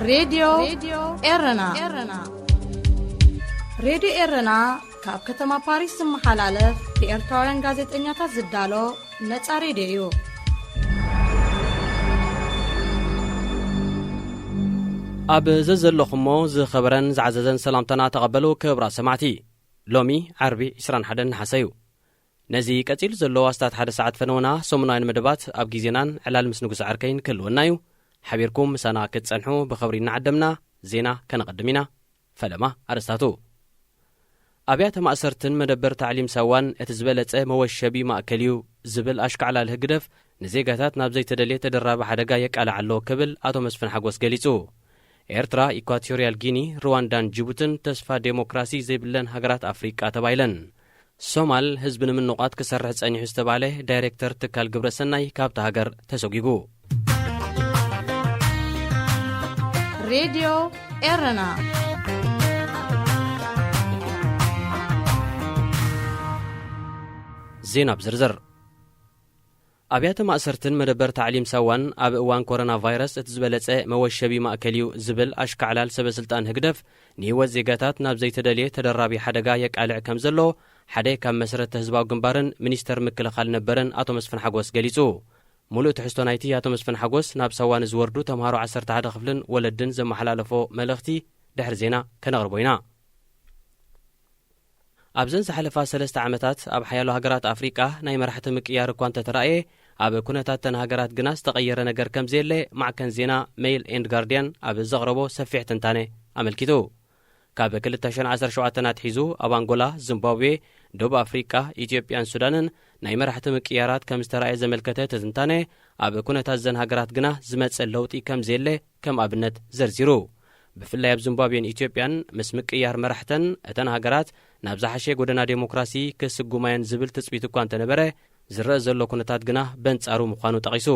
ሬድዮ ኤረና። ሬድዮ ኤረና ካብ ከተማ ፓሪስ ዝመሓላለፍ ብኤርትራውያን ጋዜጠኛታት ዝዳሎ ነጻ ሬድዮ እዩ። ኣብ ዘዘለኹሞ ዝኸበረን ዝዓዘዘን ሰላምታና ተቐበሉ ክብራት ሰማዕቲ። ሎሚ ዓርቢ ዕስራን ሓደን ነሓሰ እዩ። ነዚ ቀጺሉ ዘሎ ኣስታት ሓደ ሰዓት ፈነወና ሰሙናውያን መደባት ኣብ ግዜናን ዕላል ምስ ንጉስ ዓርከይን ክህልወና እዩ። ሓቢርኩም ምሳና ክትጸንሑ ብኽብሪ እናዓደምና ዜና ከነቐድም ኢና። ፈለማ ኣርእስታቱ። ኣብያተ ማእሰርትን መደበር ታዕሊም ሳዋን እቲ ዝበለጸ መወሸቢ ማእከል እዩ ዝብል ኣሽካዕላል ህግደፍ ንዜጋታት ናብ ዘይተደልየ ተደራቢ ሓደጋ የቃልዕ ኣሎ ክብል ኣቶ መስፍን ሓጎስ ገሊጹ። ኤርትራ፣ ኢኳቶርያል ጊኒ፣ ሩዋንዳን ጅቡትን ተስፋ ዴሞክራሲ ዘይብለን ሃገራት ኣፍሪቃ ተባሂለን። ሶማል ህዝቢ ንምንቋት ክሰርሕ ጸኒሑ ዝተባህለ ዳይሬክተር ትካል ግብረ ሰናይ ካብታ ሃገር ተሰጒጉ። ሬድዮ ኤረና። ዜና ብዝርዝር። ኣብያተ ማእሰርትን መደበር ታዕሊም ሳዋን ኣብ እዋን ኮሮና ቫይረስ እቲ ዝበለጸ መወሸቢ ማእከል እዩ ዝብል ኣሽካዕላል ሰበ ስልጣን ህግደፍ ንህይወት ዜጋታት ናብ ዘይተደልየ ተደራቢ ሓደጋ የቃልዕ ከም ዘሎ ሓደ ካብ መስረቲ ህዝባዊ ግንባርን ሚኒስተር ምክልኻል ነበርን ኣቶ መስፍን ሓጎስ ገሊጹ። ሙሉእ ትሕዝቶ ናይቲ ኣቶ መስፍን ሓጎስ ናብ ሳዋ ንዝወርዱ ተምሃሮ ዓሰርተ ሓደ ክፍልን ወለድን ዘመሓላለፎ መልእኽቲ ድሕሪ ዜና ከነቕርቦ ኢና። ኣብዘን ዝሓለፋ ሰለስተ ዓመታት ኣብ ሓያሎ ሃገራት ኣፍሪቃ ናይ መራሕቲ ምቅያር እኳ እንተተራእየ፣ ኣብ ኩነታት ተን ሃገራት ግና ዝተቐየረ ነገር ከም ዘየለ ማዕከን ዜና ሜይል ኤንድ ጋርዲያን ኣብ ዘቕረቦ ሰፊሕ ትንታነ ኣመልኪቱ። ካብ ክልተ ሽሕን ዓሰርተ ሸውዓተን ኣትሒዙ ኣብ ኣንጎላ፣ ዚምባብዌ፣ ደቡብ ኣፍሪቃ፣ ኢትዮጵያን ሱዳንን ናይ መራሕቲ ምቅያራት ከም ዝተራእየ ዘመልከተ እቲ ትንታነ፣ ኣብ ኩነታት ዘን ሃገራት ግና ዝመጸ ለውጢ ከም ዘየለ ከም ኣብነት ዘርዚሩ። ብፍላይ ኣብ ዚምባብዌን ኢትዮጵያን ምስ ምቅያር መራሕተን እተን ሃገራት ናብ ዝሓሸ ጎደና ዴሞክራሲ ክስጉማየን ዝብል ትጽቢት እኳ እንተነበረ፣ ዝረአ ዘሎ ኩነታት ግና በንጻሩ ምዃኑ ጠቒሱ።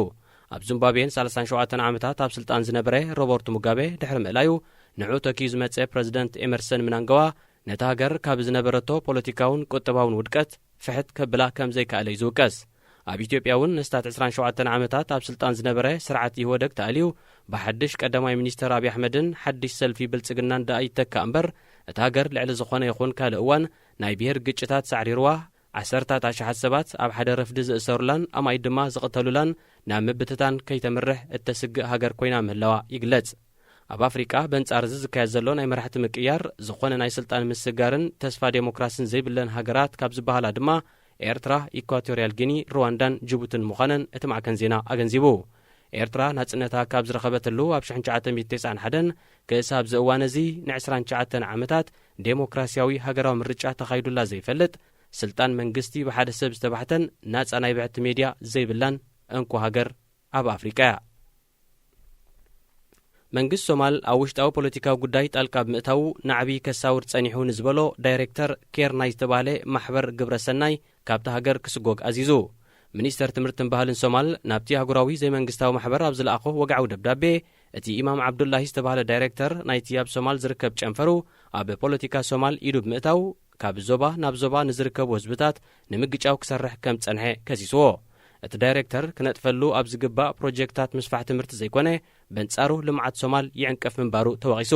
ኣብ ዚምባብዌን ሰላሳን ሸውዓተን ዓመታት ኣብ ስልጣን ዝነበረ ሮበርት ሙጋቤ ድሕሪ ምእላዩ፣ ንዑ ተኪኡ ዝመጸ ፕረዚደንት ኤመርሰን ምናንጋዋ ነታ ሃገር ካብ ዝነበረቶ ፖለቲካውን ቁጠባውን ውድቀት ፍሕት ከብላ ከም ዘይከኣለ እዩ ዝውቀስ። ኣብ ኢትዮጵያ እውን ንስታት ዕስራን ሸውዓተን ዓመታት ኣብ ስልጣን ዝነበረ ስርዓት ኢህወደግ ተኣልዩ፣ ብሓድሽ ቀዳማይ ሚኒስተር ኣብይ ኣሕመድን ሓድሽ ሰልፊ ብልጽግናን ደኣ ይተካእ እምበር፣ እታ ሃገር ልዕሊ ዝኾነ ይኹን ካልእ እዋን ናይ ብሄር ግጭታት ሳዕሪርዋ፣ ዓሰርታት ኣሽሓት ሰባት ኣብ ሓደ ረፍዲ ዝእሰሩላን ኣማኢት ድማ ዝቕተሉላን ናብ ምብትታን ከይተምርሕ እተስግእ ሃገር ኮይና ምህላዋ ይግለጽ። ኣብ ኣፍሪቃ በንጻር እዚ ዝካየድ ዘሎ ናይ መራሕቲ ምቅያር፣ ዝኾነ ናይ ስልጣን ምስጋርን ተስፋ ዴሞክራስን ዘይብለን ሃገራት ካብ ዝበሃላ ድማ ኤርትራ፣ ኢኳቶርያል ጊኒ፣ ሩዋንዳን ጅቡትን ምዃነን እቲ ማዕከን ዜና ኣገንዚቡ። ኤርትራ ናጽነታ ካብ ዝረኸበትሉ ኣብ ሽሕን ትሽዓተ ሚእትን ተስዓን ሓደን ክሳብ እዚ እዋን እዚ ንዕስራን ትሽዓተን ዓመታት ዴሞክራስያዊ ሃገራዊ ምርጫ ተኻይዱላ ዘይፈልጥ፣ ስልጣን መንግስቲ ብሓደ ሰብ ዝተባሕተን ናጻ ናይ ብሕቲ ሜድያ ዘይብላን እንኮ ሃገር ኣብ ኣፍሪቃ እያ። መንግስቲ ሶማል ኣብ ውሽጣዊ ፖለቲካዊ ጉዳይ ጣልቃ ብምእታዉ ናዕቢ ከሳውር ጸኒሑ ንዝበሎ ዳይሬክተር ኬር ናይ ዝተባህለ ማሕበር ግብረ ሰናይ ካብታ ሃገር ክስጎግ ኣዚዙ። ሚኒስተር ትምህርትን ባህልን ሶማል ናብቲ ኣህጉራዊ ዘይመንግስታዊ ማሕበር ኣብ ዝለኣኾ ወግዓዊ ደብዳቤ፣ እቲ ኢማም ዓብዱላሂ ዝተባህለ ዳይሬክተር ናይቲ ኣብ ሶማል ዝርከብ ጨንፈሩ ኣብ ፖለቲካ ሶማል ኢዱ ብምእታው፣ ካብ ዞባ ናብ ዞባ ንዝርከቡ ህዝብታት ንምግጫው ክሰርሕ ከም ዝጸንሐ ከሲስዎ። እቲ ዳይሬክተር ክነጥፈሉ ኣብ ዝግባእ ፕሮጀክታት ምስፋሕ ትምህርቲ ዘይኮነ፣ በንጻሩ ልምዓት ሶማል ይዕንቅፍ ምንባሩ ተወቒሱ።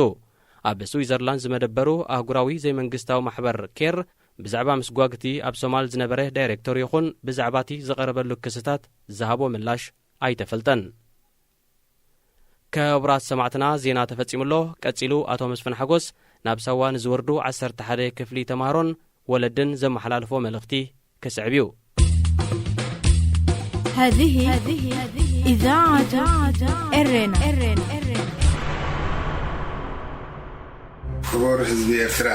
ኣብ ስዊዘርላንድ ዝመደበሩ ኣህጉራዊ ዘይመንግስታዊ ማሕበር ኬር ብዛዕባ ምስጓግቲ ኣብ ሶማል ዝነበረ ዳይሬክተር ይኹን ብዛዕባ እቲ ዝቐረበሉ ክስታት ዝሃቦ ምላሽ ኣይተፈልጠን። ክቡራት ሰማዕትና፣ ዜና ተፈጺሙ ኣሎ። ቀጺሉ ኣቶ መስፍን ሓጎስ ናብ ሳዋ ንዝወርዱ ዓሰርተ ሓደ ክፍሊ ተማሃሮን ወለድን ዘመሓላልፎ መልእኽቲ ክስዕብ እዩ። هذه إذاعة إرنا. ክቡር ህዝቢ ኤርትራ፣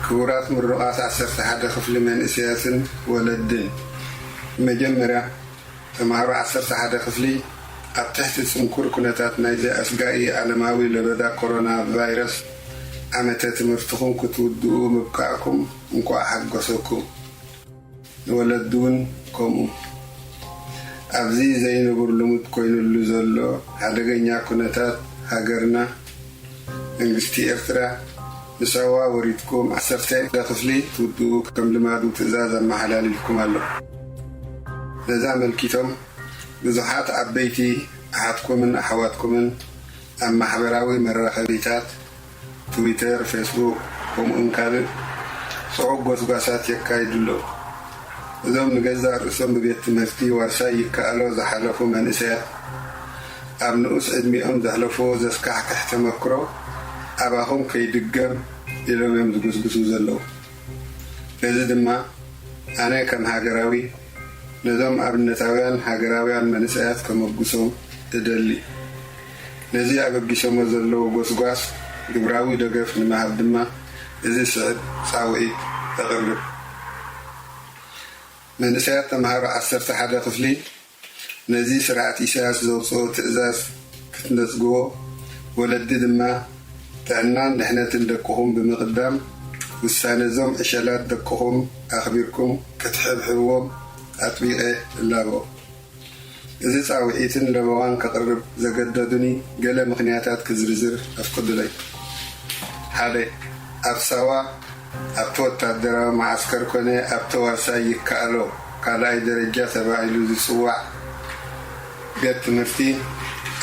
ክቡራት ምሩቓት ዓሰርተ ሓደ ክፍሊ መንእሰያትን ወለድን፣ መጀመርያ ተምሃሮ ዓሰርተ ሓደ ክፍሊ ኣብ ትሕቲ ጽንኩር ኩነታት ናይዚ ኣስጋኢ ዓለማዊ ለበዳ ኮሮና ቫይረስ ዓመተ ትምህርትኹም ክትውድኡ ምብቃዕኩም እንቋዕ ሓጎሰኩም። ንወለዲ እውን ከምኡ። ኣብዚ ዘይንቡር ልሙድ ኮይኑሉ ዘሎ ሓደገኛ ኩነታት ሃገርና፣ መንግስቲ ኤርትራ ንሳዋ ወሪድኩም ዓሰርተ ክፍሊ ትውድኡ ከም ልማዱ ትእዛዝ ኣመሓላሊፍኩም ኣሎ። ነዚ ኣመልኪቶም ብዙሓት ዓበይቲ ኣሓትኩምን ኣሕዋትኩምን ኣብ ማሕበራዊ መራኸቢታት፣ ትዊተር፣ ፌስቡክ፣ ከምኡውን ካልእ ጽዑቕ ጎስጓሳት የካይዱ ኣለዉ። እዞም ንገዛእ ርእሶም ብቤት ትምህርቲ ዋርሳይ ይከኣሎ ዝሓለፉ መንእሰያት፣ ኣብ ንኡስ ዕድሚኦም ዘሕለፍዎ ዘስካሕክሕ ተመክሮ ኣባኹም ከይድገም ኢሎም እዮም ዝጉስጉሱ ዘለዉ። በዚ ድማ ኣነ ከም ሃገራዊ ነዞም ኣብነታውያን ሃገራውያን መንእሰያት ከመጉሶም እደሊ። ነዚ ኣበጊሶሞ ዘለዉ ጎስጓስ ግብራዊ ደገፍ ንምሃብ ድማ እዚ ስዕብ ጻውዒት እቕርብ። መንእሰያት ተምሃሮ ዓሰርተ ሓደ ክፍሊ ነዚ ስርዓት ኢሳያስ ዘውጽኦ ትእዛዝ ክትነጽግዎ፣ ወለዲ ድማ ጥዕናን ድሕነትን ደቅኹም ብምቕዳም ውሳነ እዞም ዕሸላት ደቅኹም ኣኽቢርኩም ክትሕብሕብዎም ኣጥቢቐ እላቦ። እዚ ጻውዒትን ለበዋን ከቕርብ ዘገደዱኒ ገለ ምኽንያታት ክዝርዝር ኣፍቅዱለይ። ሓደ፣ ኣብ ሳዋ ኣብቲ ወታደራዊ መዓስከር ኮነ ኣብቲ ዋርሳይ ይከኣሎ ካልኣይ ደረጃ ተባሂሉ ዝጽዋዕ ቤት ትምህርቲ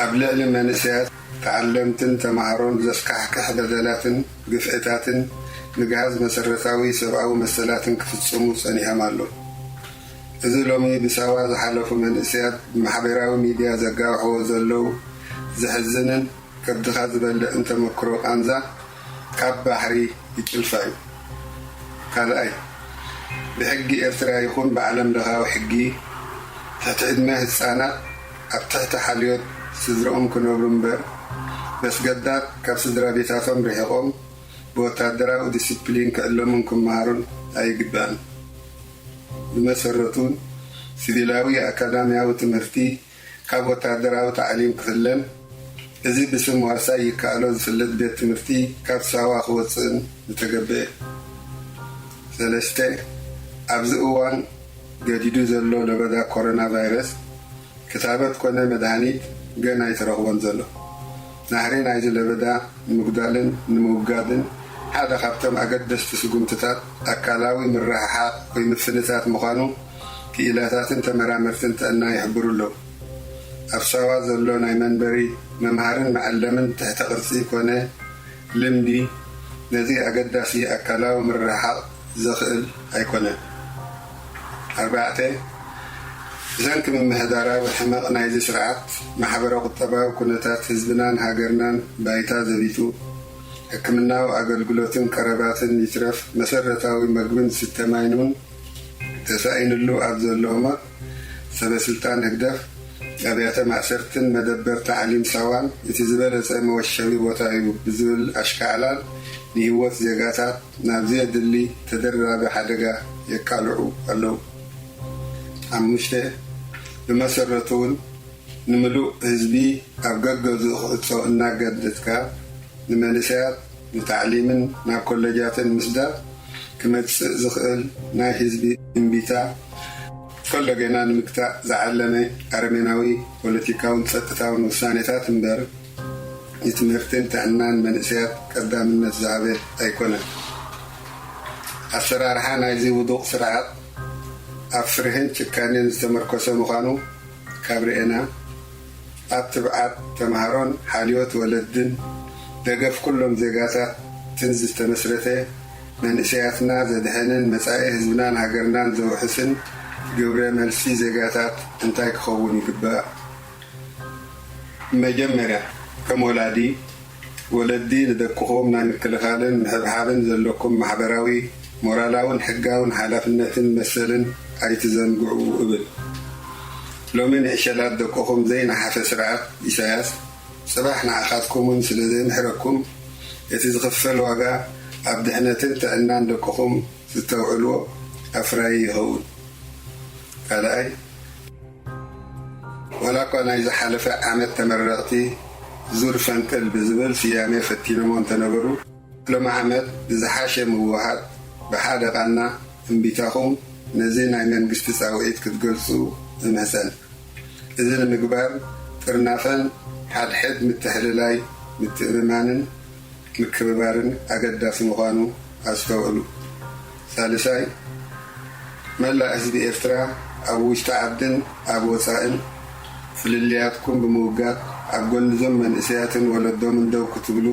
ኣብ ልዕሊ መንእሰያት ተዓለምትን ተማሃሮን ዘስካሕክሕ በደላትን ግፍዕታትን ምግሃስ መሰረታዊ ሰብኣዊ መሰላትን ክፍጽሙ ጸኒሖም ኣለዉ። እዚ ሎሚ ብሳዋ ዝሓለፉ መንእሰያት ብማሕበራዊ ሚድያ ዘጋውሕዎ ዘለዉ ዘሕዝንን ከብድኻ ዝበልዕን ተመክሮ ቃንዛ ካብ ባሕሪ ይጭልፋ እዩ። ካልኣይ፣ ብሕጊ ኤርትራ ይኹን ብዓለም ለኻዊ ሕጊ ትሕቲ ዕድመ ህጻናት ኣብ ትሕቲ ሓልዮት ስድርኦም ክነብሩ እምበር በስገዳድ ካብ ስድራ ቤታቶም ርሒቖም ብወታደራዊ ዲስፕሊን ክዕለሙን ክመሃሩን ኣይግባእን። ብመሰረቱ ሲቪላዊ ኣካዳሚያዊ ትምህርቲ ካብ ወታደራዊ ታዕሊም ክፍለን እዚ ብስም ዋርሳይ ይከኣሎ ዝፍለጥ ቤት ትምህርቲ ካብ ሳዋ ክወፅእን ምተገበአ። ሰለስተ፣ ኣብዚ እዋን ገዲዱ ዘሎ ለበዳ ኮሮና ቫይረስ ክታበት ኮነ መድሃኒት ገና ኣይተረኽቦን ዘሎ። ናህሪ ናይዚ ለበዳ ንምጉዳልን ንምውጋድን ሓደ ካብቶም ኣገደስቲ ስጉምትታት ኣካላዊ ምርሕሓቕ ወይ ምፍንታት ምዃኑ ክኢላታትን ተመራመርትን ጥዕና ይሕብሩ ኣለዉ። ኣብ ሳዋ ዘሎ ናይ መንበሪ፣ መምሃርን መዓለምን ትሕተ ቅርጺ ኮነ ልምዲ ነዚ ኣገዳሲ ኣካላዊ ምርሕሓቕ ዘኽእል ኣይኮነን። ኣርባዕተ፣ ብሰንኪ ምምሕዳራዊ ሕመቕ ናይዚ ስርዓት ማሕበረ ቁጠባዊ ኩነታት ህዝብናን ሃገርናን ባይታ ዘቢጡ፣ ሕክምናዊ ኣገልግሎትን ቀረባትን ይትረፍ መሰረታዊ መግብን ዝስተ ማይን እውን ተሳኢንሉ ኣብ ዘሎ ህሞት፣ ሰበ ስልጣን ህግደፍ ኣብያተ ማእሰርትን መደበር ታዕሊም ሳዋን እቲ ዝበለጸ መወሸቢ ቦታ እዩ ብዝብል ኣሽካዕላል ንህይወት ዜጋታት ናብ ዘየድሊ ተደራቢ ሓደጋ የቃልዑ ኣለዉ። ሓሙሽተ፣ ብመሰረቱ እውን ንምሉእ ህዝቢ ኣብ ገገዝኡ ክዕጾ እናገደድካ፣ ንመንእሰያት ንታዕሊምን ናብ ኮለጃትን ምስዳድ ክመጽእ ዝኽእል ናይ ህዝቢ እምቢታ ከሎ ጌና ንምግታእ ዝዓለመ ኣረሜናዊ ፖለቲካውን ጸጥታውን ውሳኔታት እምበር፣ ንትምህርትን ጥዕናን መንእሰያት ቀዳምነት ዝሃበ ኣይኮነን። ኣሰራርሓ ናይዚ ውዱቕ ስርዓት ኣብ ፍርህን ጭካኔን ዝተመርኮሰ ምዃኑ ካብ ርኤና፣ ኣብ ትብዓት ተምሃሮን ሓልዮት ወለድን ደገፍ ኩሎም ዜጋታትን ዝተመስረተ፣ መንእሰያትና ዘድሕንን መጻኢ ህዝብናን ሃገርናን ዘውሕስን ግብረ መልሲ ዜጋታት እንታይ ክኸውን ይግባእ? መጀመርያ፣ ከም ወላዲ፣ ወለዲ ንደቅኹም ናይ ምክልኻልን ምሕብሓብን ዘለኩም ማሕበራዊ፣ ሞራላውን ሕጋውን ሓላፍነትን መሰልን ኣይትዘንግዑ እብል። ሎሚ ንዕሸላት ደቅኹም ዘይነሓፈ ስርዓት ኢሳያስ፣ ጽባሕ ንዓኻትኩም እውን ስለ ዘይምሕረኩም፣ እቲ ዝኽፈል ዋጋ ኣብ ድሕነትን ጥዕናን ደቅኹም ዝተውዕልዎ ኣፍራዪ ይኸውን። ካልኣይ፣ ዋላ እኳ ናይ ዝሓለፈ ዓመት ተመረቕቲ ዙር ፈንቅል ብዝብል ስያሜ ፈቲኖሞ እንተነበሩ፣ ሎሚ ዓመት ብዝሓሸ ምውሃድ ብሓደ ቃና እምቢታኹም ነዚ ናይ መንግስቲ ጻውዒት ክትገልጹ እምህጸን። እዚ ንምግባር ጥርናፈን ሓድሕድ ምትሕልላይ፣ ምትእምማንን ምክብባርን ኣገዳሲ ምዃኑ ኣስተውዕሉ። ሳልሳይ፣ መላእ ህዝቢ ኤርትራ ኣብ ውሽጢ ዓድን ኣብ ወጻእን ፍልልያትኩም ብምውጋድ ኣብ ጎንዞም መንእሰያትን ወለዶምን ደው ክትብሉ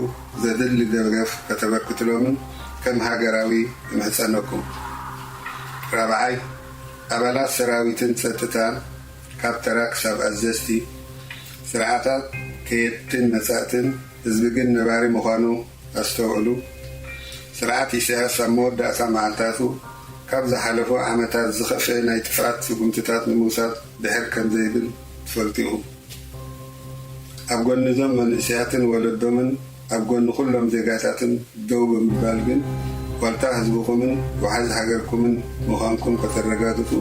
ዘድሊ ደገፍ ከተበርክትሎምን ከም ሃገራዊ እምሕጸነኩም። ራብዓይ፣ ኣባላት ሰራዊትን ጸጥታን ካብ ተራ ክሳብ ኣዘዝቲ፣ ስርዓታት ከየድትን መጻእትን፣ ህዝቢ ግን ነባሪ ምዃኑ ኣስተውዕሉ። ስርዓት ኢሳያስ ኣብ መወዳእታ መዓልታቱ ካብ ዝሓለፉ ዓመታት ዝኸፍአ ናይ ጥፍኣት ስጉምትታት ንምውሳድ ድሕር ከም ዘይብል ትፈልጡ ኢኹም። ኣብ ጎኒ እዞም መንእሰያትን ወለዶምን ኣብ ጎኒ ኩሎም ዜጋታትን ደው ብምባል ግን ዋልታ ህዝብኹምን ወሓዚ ሃገርኩምን ምዃንኩም ከተረጋግጹ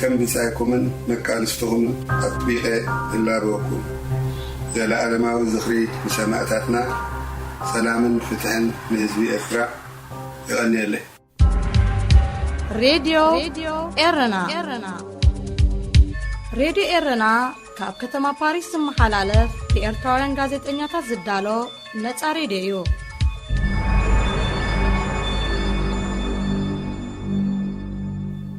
ከም ብጻይኩምን መቃልስትኹምን ኣጥቢቐ እላበወኩም። ዘለኣለማዊ ዝኽሪ ንሰማእታትና፣ ሰላምን ፍትሕን ንህዝቢ ኤርትራ። የቐንየለይ። ሬድዮ ኤረና። ሬድዮ ኤረና ካብ ከተማ ፓሪስ ዝመሓላለፍ ብኤርትራውያን ጋዜጠኛታት ዝዳሎ ነጻ ሬድዮ እዩ።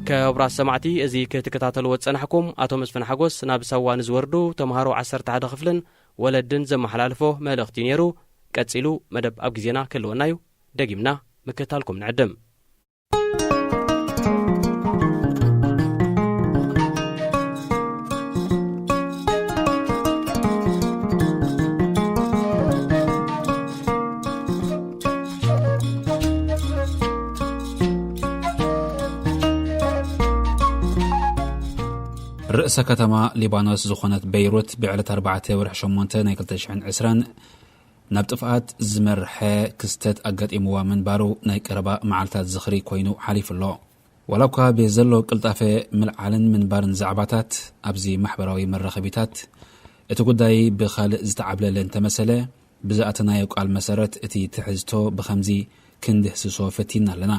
ክቡራት ሰማዕቲ፣ እዚ ክትከታተልዎ ዝጸናሕኩም ኣቶ መስፍን ሓጎስ ናብ ሳዋ ንዝወርዱ ተምሃሮ ዓሰርተ ሓደ ክፍልን ወለድን ዘመሓላልፎ መልእኽቲ እዩ ነይሩ። ቀጺሉ መደብ ኣብ ግዜና ክህልወና እዩ። ደጊምና ምክትታልኩም ንዕድም። ርእሰ ከተማ ሊባኖስ ዝኾነት በይሩት ብዕለት ኣርባዕተ ወርሒ ሸሞንተ ናይ ክልተ ሽሕን ዕስራን ናብ ጥፍኣት ዝመርሐ ክስተት ኣጋጢምዋ ምንባሩ ናይ ቀረባ መዓልታት ዝኽሪ ኮይኑ ሓሊፉ ኣሎ። ዋላ እኳ ብዘሎ ቅልጣፈ ምልዓልን ምንባርን ዛዕባታት ኣብዚ ማሕበራዊ መራኸቢታት፣ እቲ ጉዳይ ብኻልእ ዝተዓብለለ እንተመሰለ፣ ብዝኣተናዮ ቃል መሰረት እቲ ትሕዝቶ ብኸምዚ ክንድህስሶ ፈቲና ኣለና።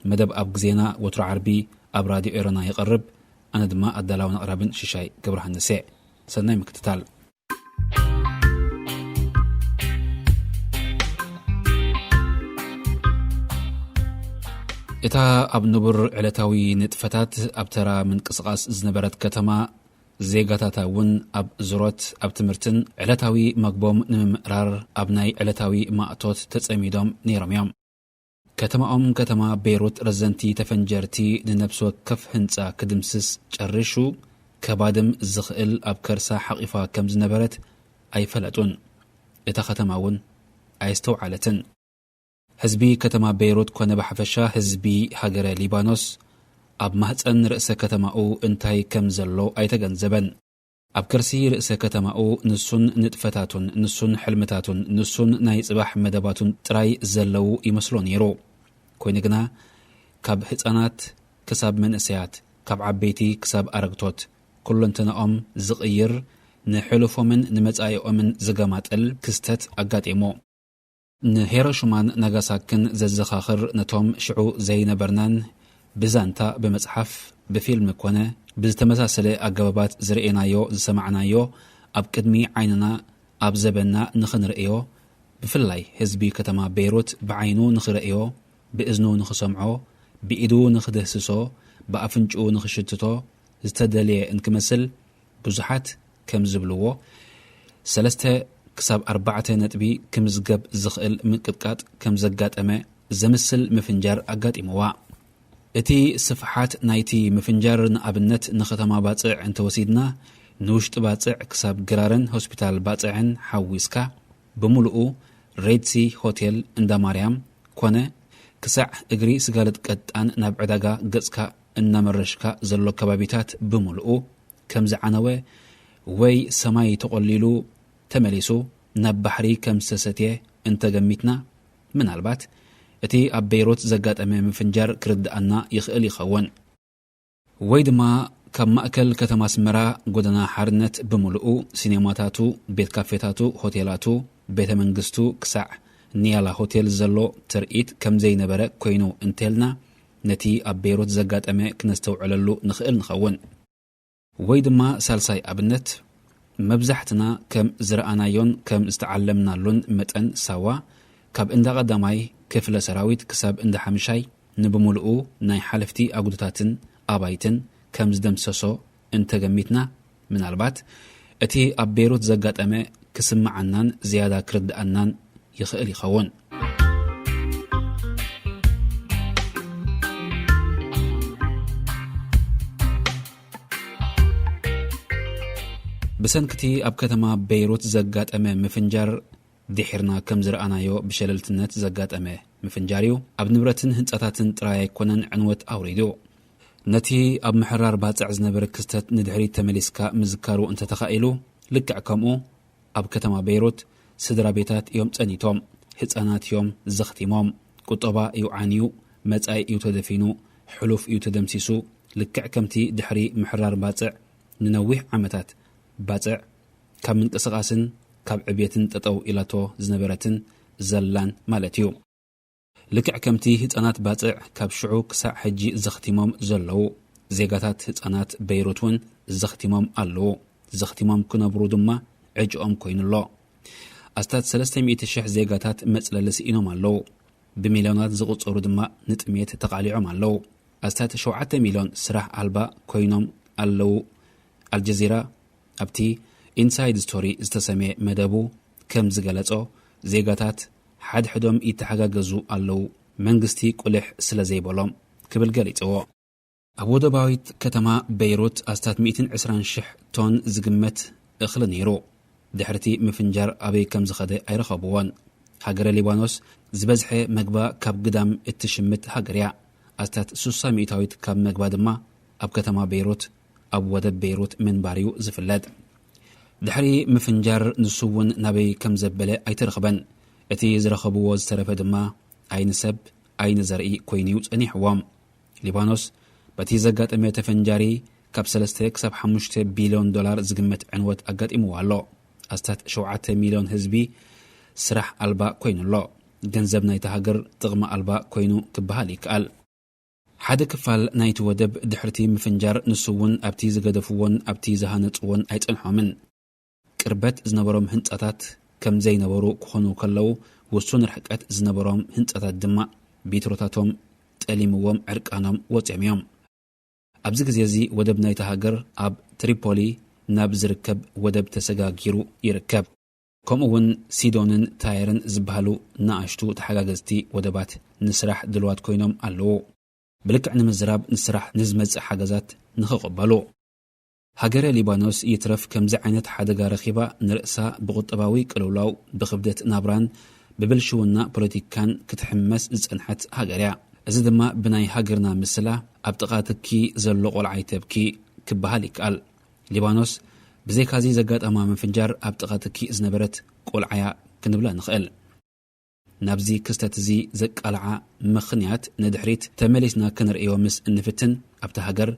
መደብ ኣብ ግዜና ወትሮ ዓርቢ ኣብ ራድዮ ኤረና ይቐርብ። ኣነ ድማ ኣዳላውን ኣቕራብን ሽሻይ ገብረሃንስ እየ። ሰናይ ምክትታል። እታ ኣብ ንቡር ዕለታዊ ንጥፈታት ኣብ ተራ ምንቅስቓስ ዝነበረት ከተማ፣ ዜጋታታ እውን ኣብ ዙሮት፣ ኣብ ትምህርትን ዕለታዊ መግቦም ንምምእራር ኣብ ናይ ዕለታዊ ማእቶት ተጸሚዶም ነይሮም እዮም። ከተማኦም ከተማ ቤይሩት ረዘንቲ ተፈንጀርቲ ንነብሲ ወከፍ ህንጻ ክድምስስ ጨሪሹ ከባድም ዝኽእል ኣብ ከርሳ ሓቒፋ ከም ዝነበረት ኣይፈለጡን። እታ ከተማ እውን ኣየስተውዓለትን። ህዝቢ ከተማ ቤይሩት ኮነ ብሓፈሻ ህዝቢ ሃገረ ሊባኖስ ኣብ ማህጸን ርእሰ ከተማኡ እንታይ ከም ዘሎ ኣይተገንዘበን። ኣብ ከርሲ ርእሰ ከተማኡ ንሱን ንጥፈታቱን፣ ንሱን ሕልምታቱን፣ ንሱን ናይ ጽባሕ መደባቱን ጥራይ ዘለዉ ይመስሎ ነይሩ። ኮይኑ ግና ካብ ህጻናት ክሳብ መንእሰያት፣ ካብ ዓበይቲ ክሳብ ኣረግቶት፣ ኩለንተናኦም ዝቕይር፣ ንሕሉፎምን ንመጻኢኦምን ዝገማጥል ክስተት ኣጋጢሙ። ንሄሮሽማን ናጋሳክን ዘዘኻኽር፣ ነቶም ሽዑ ዘይነበርናን ብዛንታ፣ ብመጽሓፍ፣ ብፊልም ኮነ ብዝተመሳሰለ ኣገባባት ዝረኤናዮ፣ ዝሰማዕናዮ፣ ኣብ ቅድሚ ዓይንና ኣብ ዘበንና ንኽንርእዮ፣ ብፍላይ ህዝቢ ከተማ ቤይሩት ብዓይኑ ንኽርእዮ፣ ብእዝኑ ንኽሰምዖ፣ ብኢዱ ንኽድህስሶ፣ ብኣፍንጭኡ ንኽሽትቶ ዝተደልየ እንክመስል፣ ብዙሓት ከም ዝብልዎ፣ ሰለስተ ክሳብ ኣርባዕተ ነጥቢ ክምዝገብ ዝኽእል ምንቅጥቃጥ ከም ዘጋጠመ ዘምስል ምፍንጃር ኣጋጢምዋ። እቲ ስፍሓት ናይቲ ምፍንጃር ንኣብነት ንከተማ ባጽዕ እንተወሲድና፣ ንውሽጢ ባጽዕ ክሳብ ግራርን ሆስፒታል ባጽዕን ሓዊስካ፣ ብምሉኡ ሬድሲ ሆቴል እንዳ ማርያም ኮነ ክሳዕ እግሪ ስጋለት ቀጣን ናብ ዕዳጋ ገጽካ እናመረሽካ ዘሎ ከባቢታት ብምሉኡ ከም ዝዓነወ ወይ ሰማይ ተቖሊሉ ተመሊሱ ናብ ባሕሪ ከም ዝተሰትየ እንተገሚትና፣ ምናልባት እቲ ኣብ ቤይሩት ዘጋጠመ ምፍንጃር ክርድኣና ይኽእል ይኸውን። ወይ ድማ ካብ ማእከል ከተማ ኣስመራ ጎደና ሓርነት ብምሉኡ፣ ሲኔማታቱ፣ ቤት ካፌታቱ፣ ሆቴላቱ፣ ቤተ መንግስቱ ክሳዕ ኒያላ ሆቴል ዘሎ ትርኢት ከም ዘይነበረ ኮይኑ እንተልና፣ ነቲ ኣብ ቤይሩት ዘጋጠመ ክነስተውዕለሉ ንኽእል ንኸውን። ወይ ድማ ሳልሳይ ኣብነት፣ መብዛሕትና ከም ዝረኣናዮን ከም ዝተዓለምናሉን መጠን ሳዋ ካብ እንዳ ቀዳማይ ክፍለ ሰራዊት ክሳብ እንዳ ሓምሻይ ንብምሉኡ ናይ ሓለፍቲ ኣጉዶታትን ኣባይትን ከም ዝደምሰሶ እንተገሚትና፣ ምናልባት እቲ ኣብ ቤይሩት ዘጋጠመ ክስምዓናን ዝያዳ ክርድኣናን ይኽእል ይኸውን። ብሰንክቲ ኣብ ከተማ ቤይሩት ዘጋጠመ ምፍንጃር፣ ድሒርና ከም ዝረኣናዮ ብሸለልትነት ዘጋጠመ ምፍንጃር እዩ። ኣብ ንብረትን ህንጻታትን ጥራይ ኣይኮነን ዕንወት ኣውሪዱ። ነቲ ኣብ ምሕራር ባጽዕ ዝነበረ ክስተት ንድሕሪት ተመሊስካ ምዝካሩ እንተተኻኢሉ፣ ልክዕ ከምኡ ኣብ ከተማ ቤይሩት ስድራ ቤታት እዮም ጸኒቶም፣ ህጻናት እዮም ዘኽቲሞም፣ ቁጠባ እዩ ዓንዩ፣ መጻኢ እዩ ተደፊኑ፣ ሕሉፍ እዩ ተደምሲሱ። ልክዕ ከምቲ ድሕሪ ምሕራር ባጽዕ ንነዊሕ ዓመታት ባጽዕ ካብ ምንቅስቓስን ካብ ዕብየትን ጠጠው ኢላቶ ዝነበረትን ዘላን ማለት እዩ። ልክዕ ከምቲ ህጻናት ባጽዕ ካብ ሽዑ ክሳዕ ሕጂ ዘኽቲሞም ዘለዉ፣ ዜጋታት ህጻናት ቤይሩት እውን ዘኽቲሞም ኣለዉ። ዘኽቲሞም ክነብሩ ድማ ዕጭኦም ኮይኑ ኣሎ። ኣስታት ሰለስተ ሚእቲ ሽሕ ዜጋታት መጽለሊ ስኢኖም ኣለዉ። ብሚልዮናት ዝቑጸሩ ድማ ንጥሜት ተቓሊዖም ኣለዉ። ኣስታት ሸውዓተ ሚልዮን ስራሕ ኣልባ ኮይኖም ኣለዉ። ኣልጀዚራ ኣብቲ ኢንሳይድ ስቶሪ ዝተሰምየ መደቡ ከም ዝገለጾ፣ ዜጋታት ሓድሕዶም ይተሓጋገዙ ኣለዉ፣ መንግስቲ ቁልሕ ስለ ዘይበሎም ክብል ገሊጽዎ። ኣብ ወደባዊት ከተማ ቤይሩት ኣስታት ሚእትን ዕስራን ሽሕ ቶን ዝግመት እኽሊ ነይሩ። ድሕሪቲ ምፍንጃር ኣበይ ከም ዝኸደ ኣይረኸብዎን። ሃገረ ሊባኖስ ዝበዝሐ መግባ ካብ ግዳም እትሽምት ሃገር እያ። ኣስታት ስሳ ሚእታዊት ካብ መግባ ድማ ኣብ ከተማ ቤይሩት፣ ኣብ ወደብ ቤይሩት ምንባር እዩ ዝፍለጥ። ድሕሪ ምፍንጃር ንሱ እውን ናበይ ከም ዘበለ ኣይተረኽበን። እቲ ዝረኸብዎ ዝተረፈ ድማ ዓይኒ ሰብ፣ ዓይኒ ዘርኢ ኮይኑ እዩ ጸኒሕዎም። ሊባኖስ በቲ ዘጋጠመ ተፈንጃሪ ካብ ሰለስተ ክሳብ ሓሙሽተ ቢልዮን ዶላር ዝግመት ዕንወት ኣጋጢምዋ ኣሎ። ኣስታት ሸውዓተ ሚልዮን ህዝቢ ስራሕ ኣልባ ኮይኑ ኣሎ። ገንዘብ ናይታ ሃገር ጥቕሚ ኣልባ ኮይኑ ክበሃል ይከኣል። ሓደ ክፋል ናይቲ ወደብ ድሕርቲ ምፍንጃር ንሱ እውን ኣብቲ ዝገደፍዎን ኣብቲ ዝሃነጽዎን ኣይጸንሖምን። ቅርበት ዝነበሮም ህንጻታት ከም ዘይነበሩ ክኾኑ ከለዉ፣ ውሱን ርሕቀት ዝነበሮም ህንጻታት ድማ ቢትሮታቶም ጠሊምዎም ዕርቃኖም ወጺኦም እዮም። ኣብዚ ግዜ እዚ ወደብ ናይታ ሃገር ኣብ ትሪፖሊ ናብ ዝርከብ ወደብ ተሰጋጊሩ ይርከብ። ከምኡ እውን ሲዶንን ታየርን ዝበሃሉ ንኣሽቱ ተሓጋገዝቲ ወደባት ንስራሕ ድልዋት ኮይኖም ኣለዉ። ብልክዕ ንምዝራብ ንስራሕ ንዝመጽእ ሓገዛት ንኽቕበሉ። ሃገረ ሊባኖስ ይትረፍ ከምዚ ዓይነት ሓደጋ ረኺባ ንርእሳ ብቁጠባዊ ቅልውላው፣ ብኽብደት ናብራን ብብልሽውና ፖለቲካን ክትሕመስ ዝጸንሐት ሃገር እያ። እዚ ድማ ብናይ ሃገርና ምስላ ኣብ ጥቓ ትኪ ዘሎ ቆልዓ ይተብኪ ክበሃል ይከኣል። ሊባኖስ ብዘይካዚ ዘጋጠማ ምፍንጃር ኣብ ጥቓ ትኪ ዝነበረት ቆልዓ እያ ክንብላ ንኽእል። ናብዚ ክስተት እዚ ዘቃልዓ ምኽንያት ንድሕሪት ተመሊስና ክንርእዮ ምስ እንፍትን፣ ኣብታ ሃገር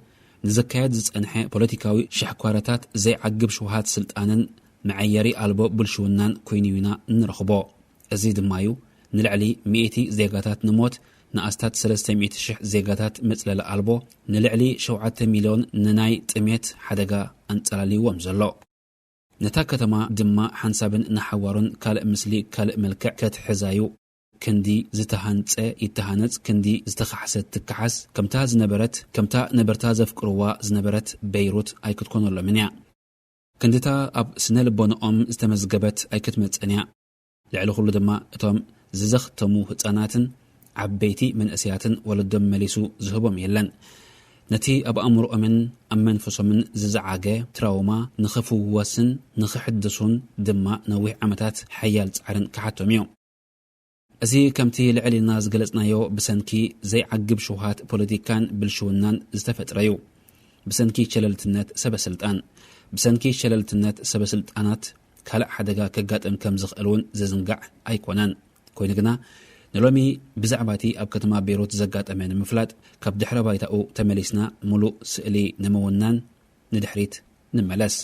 ንዝካየድ ዝጸንሐ ፖለቲካዊ ሽሕኳረታት ዘይዓግብ ሽውሃት ስልጣንን መዐየሪ ኣልቦ ብልሽውናን ኮይኑ ኢና እንረኽቦ። እዚ ድማ እዩ ንልዕሊ ሚእቲ ዜጋታት ንሞት፣ ንኣስታት ሰለስተ ሚእቲ ሽሕ ዜጋታት መጽለሊ ኣልቦ፣ ንልዕሊ ሸውዓተ ሚልዮን ንናይ ጥሜት ሓደጋ ኣንጸላልይዎም ዘሎ። ነታ ከተማ ድማ ሓንሳብን ንሓዋሩን ካልእ ምስሊ ካልእ መልክዕ ከትሕዛዩ። ክንዲ ዝተሃንጸ ይተሃነጽ፣ ክንዲ ዝተኻሕሰ ትከሓስ፣ ከምታ ዝነበረት፣ ከምታ ነበርታ ዘፍቅርዋ ዝነበረት በይሩት ኣይክትኮነሎምን እያ። ክንድታ ኣብ ስነ ልቦንኦም ዝተመዝገበት ኣይክትመጽእን እያ። ልዕሊ ኩሉ ድማ እቶም ዝዘኽተሙ ህጻናትን ዓበይቲ መንእሰያትን ወለዶም መሊሱ ዝህቦም የለን። ነቲ ኣብ ኣእምሮኦምን ኣብ መንፈሶምን ዝዘዓገ ትራውማ ንኽፍወስን ንኽሕድሱን ድማ ነዊሕ ዓመታት ሓያል ጻዕርን ክሓቶም እዩ። እዚ ከምቲ ልዕል ኢልና ዝገለጽናዮ ብሰንኪ ዘይዓግብ ሽውሃት ፖለቲካን ብልሽውናን ዝተፈጥረ እዩ። ብሰንኪ ሸለልትነት ሰበ ስልጣን፣ ብሰንኪ ሸለልትነት ሰበ ስልጣናት ካልእ ሓደጋ ከጋጥም ከም ዝኽእል እውን ዝዝንጋዕ ኣይኮነን። ኮይኑ ግና ንሎሚ ብዛዕባ እቲ ኣብ ከተማ ቤይሩት ዘጋጠመ ንምፍላጥ ካብ ድሕረ ባይታኡ ተመሊስና ምሉእ ስእሊ ንምውናን ንድሕሪት ንመለስ።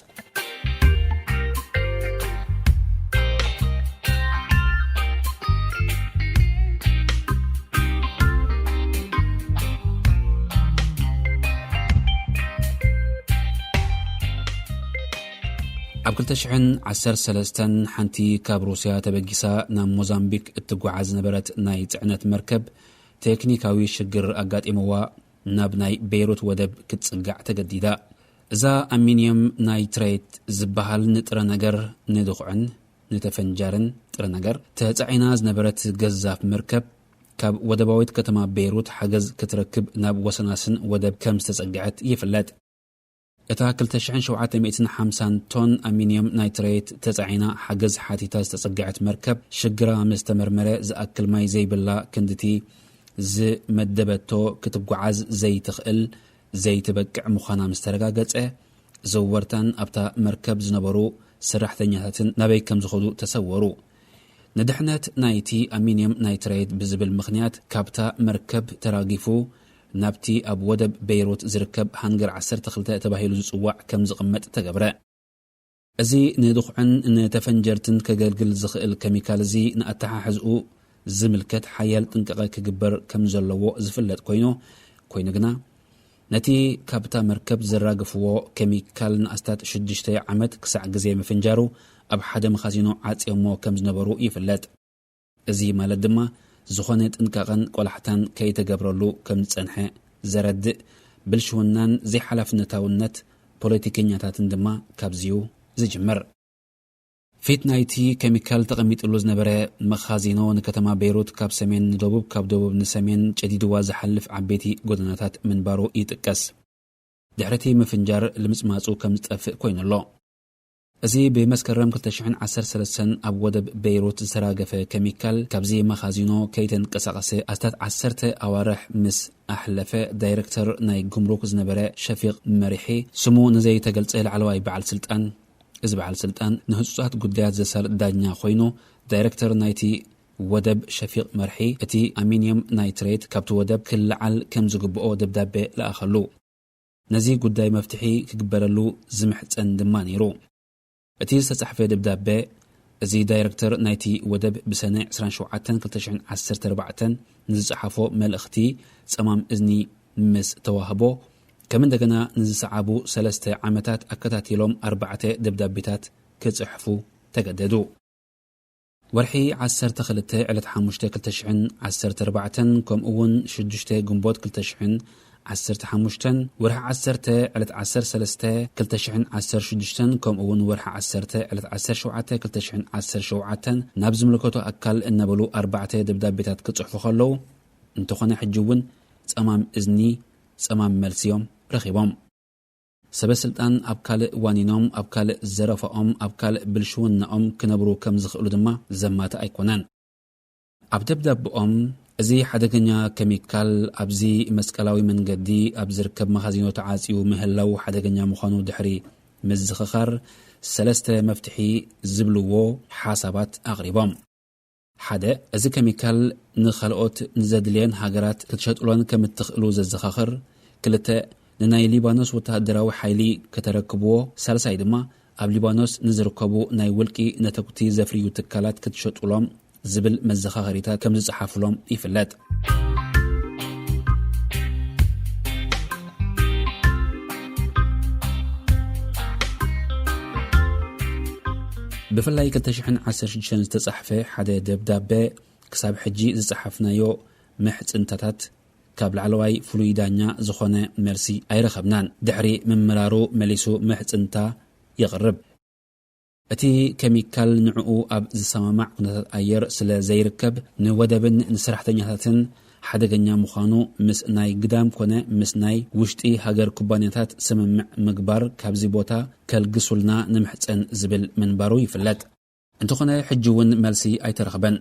ኣብ ክልተ ሽሕን ዓሰርተ ሰለስተን ሓንቲ ካብ ሩስያ ተበጊሳ ናብ ሞዛምቢክ እትጓዓዝ ዝነበረት ናይ ጽዕነት መርከብ ቴክኒካዊ ሽግር ኣጋጢምዋ ናብ ናይ ቤይሩት ወደብ ክትጽጋዕ ተገዲዳ። እዛ ኣሚኒየም ናይትሬት ዝበሃል ንጥረ ነገር ንድኹዕን ንተፈንጃርን ጥረ ነገር ተጻዒና ዝነበረት ገዛፍ መርከብ፣ ካብ ወደባዊት ከተማ ቤይሩት ሓገዝ ክትረክብ ናብ ወሰናስን ወደብ ከም ዝተጸግዐት ይፍለጥ። እታ ክልተ ሽሕን ሸውዓተ ሚእትን ሓምሳን ቶን ኣሚኒየም ናይትሬት ተጻዒና ሓገዝ ሓቲታ ዝተጸግዐት መርከብ፣ ሽግራ ምስ ተመርመረ፣ ዝኣክል ማይ ዘይብላ ክንድቲ ዝመደበቶ ክትጓዓዝ ዘይትኽእል፣ ዘይትበቅዕ ምዃና ምስ ተረጋገጸ፣ ዘወርታን ኣብታ መርከብ ዝነበሩ ሰራሕተኛታትን ናበይ ከም ዝኸዱ ተሰወሩ። ንድሕነት ናይቲ ኣሚኒየም ናይትሬት ብዝብል ምኽንያት፣ ካብታ መርከብ ተራጊፉ ናብቲ ኣብ ወደብ ቤይሩት ዝርከብ ሃንገር ዓሰርተ ክልተ ተባሂሉ ዝጽዋዕ ከም ዝቕመጥ ተገብረ። እዚ ንድኹዕን ንተፈንጀርትን ከገልግል ዝኽእል ኬሚካል እዚ ንኣተሓሕዝኡ ዝምልከት ሓያል ጥንቃቐ ክግበር ከም ዘለዎ ዝፍለጥ ኮይኑ፣ ኮይኑ ግና፣ ነቲ ካብታ መርከብ ዘራግፍዎ ኬሚካል ንኣስታት ሽዱሽተ ዓመት ክሳዕ ግዜ ምፍንጃሩ፣ ኣብ ሓደ መኻዚኖ ዓጽዮሞ ከም ዝነበሩ ይፍለጥ። እዚ ማለት ድማ፣ ዝኾነ ጥንቃቐን ቆላሕታን ከይተገብረሉ ከም ዝጸንሐ ዘረድእ ብልሽውናን ዘይሓላፍነታውነት ፖለቲከኛታትን ድማ ካብዚዩ ዝጅምር። ፊት ናይቲ ኬሚካል ተቐሚጥሉ ዝነበረ መኻዚኖ፣ ንከተማ ቤይሩት ካብ ሰሜን ንደቡብ፣ ካብ ደቡብ ንሰሜን ጨዲድዋ ዝሓልፍ ዓበይቲ ጎደናታት ምንባሩ ይጥቀስ። ድሕሪ እቲ ምፍንጃር ልምጽማጹ ከም ዝጠፍእ ኮይኑ ኣሎ። እዚ ብመስከረም ክልተ ሽሕን ዓሰርተ ሰለስተን ኣብ ወደብ ቤይሩት ዝተራገፈ ኬሚካል፣ ካብዚ መኻዚኖ ከይተንቀሳቐሰ ኣስታት ዓሰርተ ኣዋርሕ ምስ ኣሕለፈ፣ ዳይረክተር ናይ ጉምሩክ ዝነበረ ሸፊቕ መሪሒ፣ ስሙ ንዘይተገልጸ ላዕለዋይ በዓል ስልጣን፣ እዚ በዓል ስልጣን ንህጹጻት ጉዳያት ዘሳልጥ ዳኛ ኮይኑ፣ ዳይረክተር ናይቲ ወደብ ሸፊቕ መርሒ፣ እቲ ኣሚኒየም ናይትሬት ካብቲ ወደብ ክለዓል ከም ዝግብኦ ደብዳቤ ለኣኸሉ። ነዚ ጉዳይ መፍትሒ ክግበረሉ ዝምሕጸን ድማ ነይሩ። እቲ ዝተጻሕፈ ደብዳቤ፣ እዚ ዳይረክተር ናይቲ ወደብ ብሰነ ዕስራን ሸውዓተን ክልተ ሽሕን ዓሰርተ ኣርባዕተን ንዝጸሓፎ መልእኽቲ ጸማም እዝኒ ምስ ተዋህቦ፣ ከም እንደገና ንዝሰዓቡ ሰለስተ ዓመታት ኣከታቲሎም ኣርባዕተ ደብዳቤታት ክጽሕፉ ተገደዱ። ወርሒ ዓሰርተ ክልተ ዕለት ሓሙሽተ ክልተ ሽሕን ዓሰርተ ኣርባዕተን፣ ከምኡ እውን ሽዱሽተ ግንቦት ክልተ ሽሕን ዓሰርተ ሓሙሽተን፣ ወርሒ ዓሰርተ ዕለት ዓሰርተ ሰለስተ ክልተ ሽሕን ዓሰርተ ሽዱሽተን፣ ከምኡ እውን ወርሒ ዓሰርተ ዕለት ዓሰርተ ሸውዓተ ክልተ ሽሕን ዓሰርተ ሸውዓተን ናብ ዝምልከቶ ኣካል እናበሉ ኣርባዕተ ደብዳቤታት ክጽሕፉ ከለዉ፣ እንተኾነ ሕጂ እውን ጸማም እዝኒ፣ ጸማም መልሲ እዮም ረኺቦም። ሰበ ስልጣን ኣብ ካልእ ዋኒኖም፣ ኣብ ካልእ ዘረፋኦም፣ ኣብ ካልእ ብልሽውናኦም ክነብሩ ከም ዝኽእሉ ድማ ዘማትእ ኣይኮነን። ኣብ ደብዳብኦም፣ እዚ ሓደገኛ ኬሚካል ኣብዚ መስቀላዊ መንገዲ ኣብ ዝርከብ መኻዚኖ ተዓጽዩ ምህላው ሓደገኛ ምዃኑ ድሕሪ ምዝኽኻር፣ ሰለስተ መፍትሒ ዝብልዎ ሓሳባት ኣቕሪቦም። ሓደ፣ እዚ ኬሚካል ንኻልኦት ንዘድልየን ሃገራት ክትሸጥሎን ከም እትኽእሉ ዘዘኻኽር። ክልተ፣ ንናይ ሊባኖስ ወተሃደራዊ ሓይሊ ከተረክብዎ። ሳልሳይ ድማ፣ ኣብ ሊባኖስ ንዝርከቡ ናይ ውልቂ ነተጉቲ ዘፍርዩ ትካላት ክትሸጡሎም ዝብል መዘኻኸሪታት ከም ዝጸሓፉሎም ይፍለጥ። ብፍላይ ክልተ ሽሕን ዓሰርተ ሽዱሽተን ዝተጻሕፈ ሓደ ደብዳበ፣ ክሳብ ሕጂ ዝጸሓፍናዮ ምሕጽንታታት ካብ ላዕለዋይ ፍሉይ ዳኛ ዝኾነ መልሲ ኣይረኸብናን። ድሕሪ ምምራሩ መሊሱ ምሕጽንታ የቕርብ። እቲ ኬሚካል ንዕኡ ኣብ ዝሰማማዕ ኩነታት ኣየር ስለ ዘይርከብ፣ ንወደብን ንሰራሕተኛታትን ሓደገኛ ምዃኑ ምስ ናይ ግዳም ኮነ ምስ ናይ ውሽጢ ሃገር ኩባንያታት ስምምዕ ምግባር፣ ካብዚ ቦታ ከልግሱልና ንምሕጸን ዝብል ምንባሩ ይፍለጥ። እንተኾነ፣ ሕጂ እውን መልሲ ኣይተረኽበን።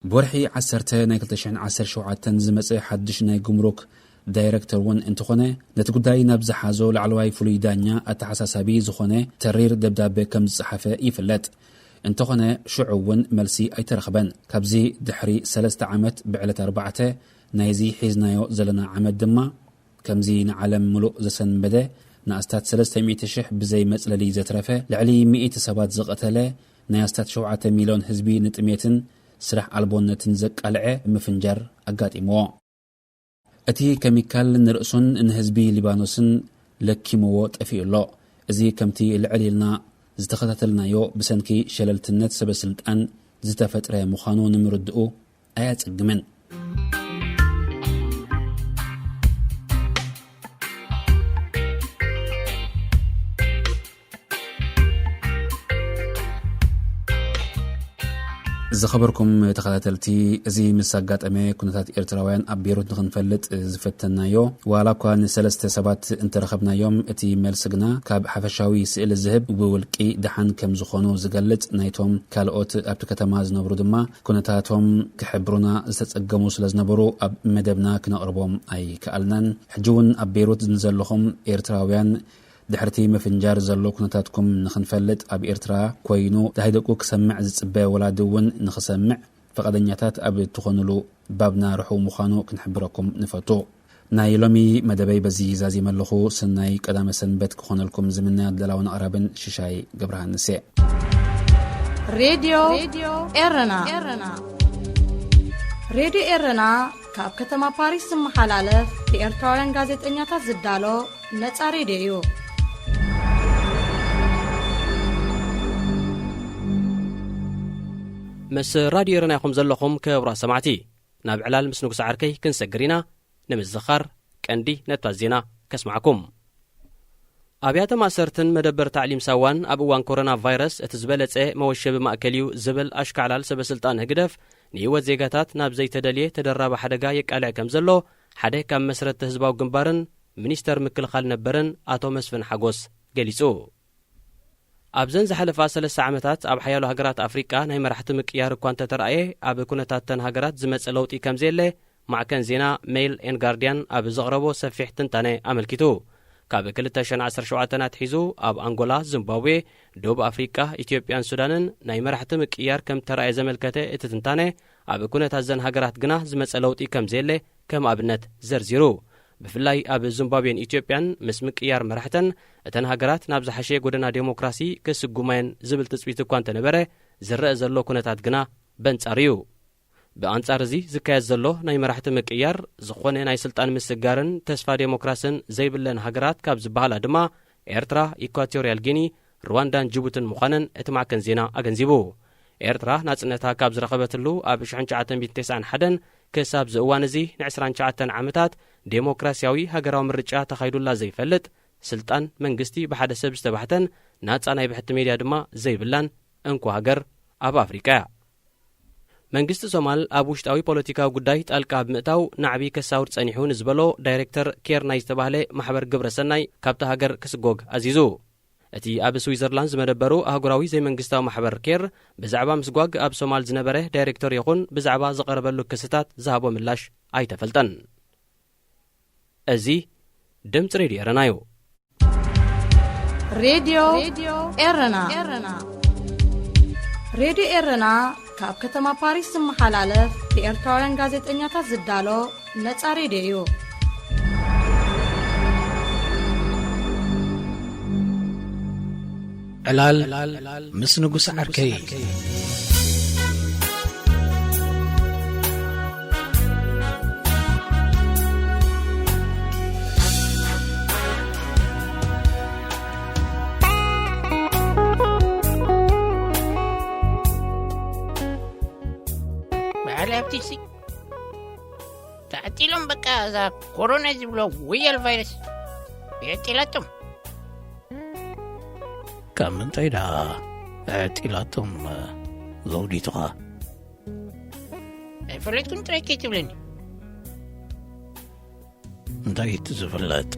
ብወርሒ ዓሰርተ ናይ ክልተ ሽሕን ዓሰርተ ሸውዓተን ዝመጸ ሓድሽ ናይ ጉምሩክ ዳይረክተር እውን እንተኾነ፣ ነቲ ጉዳይ ናብ ዝሓዞ ላዕለዋይ ፍሉይ ዳኛ ኣተሓሳሳቢ ዝኾነ ተሪር ደብዳቤ ከም ዝጸሓፈ ይፍለጥ። እንተኾነ፣ ሽዑ እውን መልሲ ኣይተረኽበን። ካብዚ ድሕሪ ሰለስተ ዓመት፣ ብዕለት ኣርባዕተ ናይዚ ሒዝናዮ ዘለና ዓመት ድማ፣ ከምዚ ንዓለም ምሉእ ዘሰንበደ፣ ንኣስታት ሰለስተ ሚእቲ ሽሕ ብዘይ መጽለሊ ዘትረፈ፣ ልዕሊ ሚእቲ ሰባት ዝቐተለ፣ ናይ ኣስታት ሸውዓተ ሚልዮን ህዝቢ ንጥሜትን ስራሕ ኣልቦነትን ዘቃልዐ ምፍንጃር ኣጋጢምዎ። እቲ ኬሚካል ንርእሱን ንህዝቢ ሊባኖስን ለኪምዎ ጠፊኡ ኣሎ። እዚ ከምቲ ልዕል ኢልና ዝተኸታተልናዮ፣ ብሰንኪ ሸለልትነት ሰበ ስልጣን ዝተፈጥረ ምዃኑ ንምርድኡ ኣያጸግምን። ዝኸበርኩም ተኸታተልቲ፣ እዚ ምስ ኣጋጠመ ኩነታት ኤርትራውያን ኣብ ቤሩት ንኽንፈልጥ ዝፈተናዮ፣ ዋላ እኳ ንሰለስተ ሰባት እንተረኸብናዮም፣ እቲ መልሲ ግና ካብ ሓፈሻዊ ስእሊ ዝህብ፣ ብውልቂ ደሓን ከም ዝኾኑ ዝገልጽ፣ ናይቶም ካልኦት ኣብቲ ከተማ ዝነብሩ ድማ ኩነታቶም ክሕብሩና ዝተጸገሙ ስለ ዝነበሩ፣ ኣብ መደብና ክነቕርቦም ኣይከኣልናን። ሕጂ እውን ኣብ ቤሩት ንዘለኹም ኤርትራውያን፣ ድሕርቲ ምፍንጃር ዘሎ ኩነታትኩም ንኽንፈልጥ፣ ኣብ ኤርትራ ኮይኑ ዳህይ ደቁ ክሰምዕ ዝጽበ ወላዲ እውን ንኽሰምዕ ፍቓደኛታት ኣብ ትኾኑሉ ባብና ርሑው ምዃኑ ክንሕብረኩም ንፈቱ። ናይ ሎሚ መደበይ በዚ ዛዚመ ኣለኹ። ሰናይ ቀዳመ ሰንበት ክኾነልኩም ዝምነ ኣዳላውን ኣቕራብን ሽሻይ ገብረሃንስ እየ። ሬድዮ ኤረና። ሬድዮ ኤረና ካብ ከተማ ፓሪስ ዝመሓላለፍ ብኤርትራውያን ጋዜጠኛታት ዝዳሎ ነጻ ሬድዮ እዩ። ምስ ራድዮ ኤረና ኢኹም ዘለኹም ክቡራት ሰማዕቲ። ናብ ዕላል ምስ ንጉስ ዓርከይ ክንሰግር ኢና። ንምዝኻር ቀንዲ ነጥብታት ዜና ከስማዕኩም። ኣብያተ ማእሰርትን መደበር ታዕሊም ሳዋን ኣብ እዋን ኮሮና ቫይረስ እቲ ዝበለጸ መወሸቢ ማእከል እዩ ዝብል ኣሽካዕላል ሰበ ስልጣን ህግደፍ ንህይወት ዜጋታት ናብ ዘይተደልየ ተደራቢ ሓደጋ የቃልዕ ከም ዘሎ ሓደ ካብ መስረቲ ህዝባዊ ግንባርን ሚኒስተር ምክልኻል ነበርን ኣቶ መስፍን ሓጎስ ገሊጹ። ኣብዘን ዝሓለፋ ሰለስተ ዓመታት ኣብ ሓያሎ ሃገራት ኣፍሪቃ ናይ መራሕቲ ምቅያር እኳ እንተተራእየ፣ ኣብ ኩነታት ተን ሃገራት ዝመጸ ለውጢ ከም ዘየለ ማዕከን ዜና ሜይል ኤን ጋርዲያን ኣብ ዘቕረቦ ሰፊሕ ትንታነ ኣመልኪቱ። ካብ ክልተ ሽሕን ዓሰርተ ሸውዓተን ኣትሒዙ ኣብ ኣንጎላ፣ ዚምባብዌ፣ ደቡብ ኣፍሪቃ፣ ኢትዮጵያን ሱዳንን ናይ መራሕቲ ምቅያር ከም ተራእየ ዘመልከተ እቲ ትንታነ፣ ኣብ ኩነታት ዘን ሃገራት ግና ዝመጸ ለውጢ ከም ዘየለ ከም ኣብነት ዘርዚሩ። ብፍላይ ኣብ ዚምባብዌን ኢትዮጵያን ምስ ምቅያር መራሕተን እተን ሃገራት ናብ ዝሓሸ ጎደና ዴሞክራሲ ክስጉማየን ዝብል ትጽቢት እኳ እንተነበረ፣ ዝረአ ዘሎ ኩነታት ግና በንጻሩ እዩ። ብኣንጻር እዚ ዝካየድ ዘሎ ናይ መራሕቲ ምቅያር፣ ዝኾነ ናይ ስልጣን ምስጋርን ተስፋ ዴሞክራስን ዘይብለን ሃገራት ካብ ዝበሃላ ድማ ኤርትራ፣ ኢኳቶርያል ጊኒ፣ ሩዋንዳን ጅቡትን ምዃነን እቲ ማዕከን ዜና ኣገንዚቡ። ኤርትራ ናጽነታ ካብ ዝረኸበትሉ ኣብ ሽሕን ትሽዓተ ሚእትን ተስዓን ሓደን ክሳብ እዚ እዋን እዚ ንዕስራን ትሽዓተን ዓመታት ዴሞክራስያዊ ሃገራዊ ምርጫ ተኻይዱላ ዘይፈልጥ፣ ስልጣን መንግስቲ ብሓደ ሰብ ዝተባሕተን ናጻ ናይ ብሕቲ ሜድያ ድማ ዘይብላን እንኮ ሃገር ኣብ ኣፍሪቃ እያ። መንግስቲ ሶማል ኣብ ውሽጣዊ ፖለቲካዊ ጉዳይ ጣልቃ ብምእታው ናዕቢ ከሳውር ጸኒሑ ንዝበሎ ዳይሬክተር ኬር ናይ ዝተባህለ ማሕበር ግብረ ሰናይ ካብታ ሃገር ክስጎግ ኣዚዙ። እቲ ኣብ ስዊዘርላንድ ዝመደበሩ ኣህጉራዊ ዘይመንግስታዊ ማሕበር ኬር ብዛዕባ ምስጓግ ኣብ ሶማል ዝነበረ ዳይሬክተር ይኹን ብዛዕባ ዝቐረበሉ ክስታት ዝሃቦ ምላሽ ኣይተፈልጠን። እዚ ድምፂ ሬድዮ ኤረና እዩ። ሬድዮ ኤረና። ሬድዮ ኤረና ካብ ከተማ ፓሪስ ዝመሓላለፍ ብኤርትራውያን ጋዜጠኛታት ዝዳሎ ነጻ ሬድዮ እዩ። ዕላል ምስ ንጉስ ዓርከይ። በዓል ሃብቲ ሲ ተዓጢሎም፣ በቃ እዛ ኮሮና ዝብሎ ወያል ቫይረስ የዕጢላቶም። ካብ ምንታይ ደኣ ኣዕጢላቶም ዘውዲቱኻ? ኣይፈለጥኩን ጥራይ ከይትብለኒ። እንታይ እቲ ዝፍለጥ?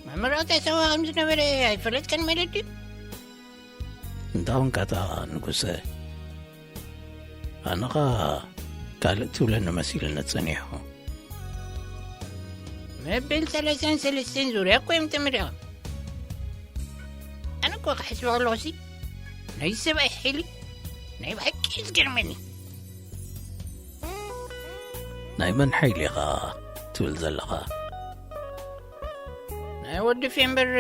መመረቕታ ሰዋ ከም ዝነበረ ኣይፈለጥከን ማለት ድዩ? እንዳ ወንካታ ንጉሰ፣ ኣነ ኸኣ ካልእ ትብለኒ መሲልኒ ጸኒሑ። መበል ሰላሳን ሰለስተን ዙርያ እኮ እዮም ተመሪቖም። ኣነ እኮ ክሕስቦ ከለኹሲ ናይ ሰብኣይ ሓይሊ ናይ ብሓቂ እዩ ዝገርመኒ። ናይ መን ሓይሊ ኢኻ ትብል ዘለኻ? ናይ ወዲ ፌምበር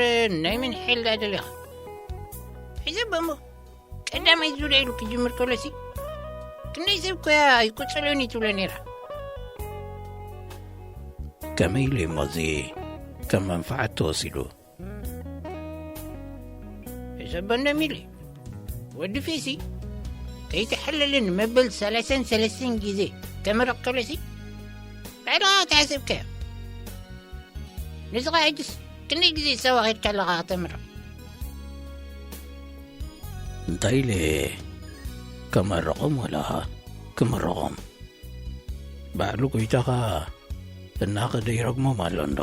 ናይ መን ሓይሊ ደኣ ደሊኻ? ሒዘ በሞ ቀዳማይ ዙርያ ኢሉ ክጅምር ከሎሲ ክንደይ ሰብ ኮያ ኣይቁጸሎን እዩ ትብሎ ነይራ። ከመይ ኢሉ እሞ እዚ ከም መንፈዓት ተወሲዱ? ሕሰብ በንደሚል ወዲ ፌሲ ከይተሐለልን መበል ሰላሳን ሰለስተን ግዜ ተመረቕ ከሎሲ ባዕልኻ ተሓሰብካዮ። ንስኻ ሕጅስ ክንደይ ግዜ ሰባ ኸድካ ኣለኻ ከተምርቕ? እንታይ ኢለ ከመርቖም ወላ ክምርቖም? ባዕሉ ጎይታ ኸኣ እናኸደ ይረግሞም ኣሎ እንዶ።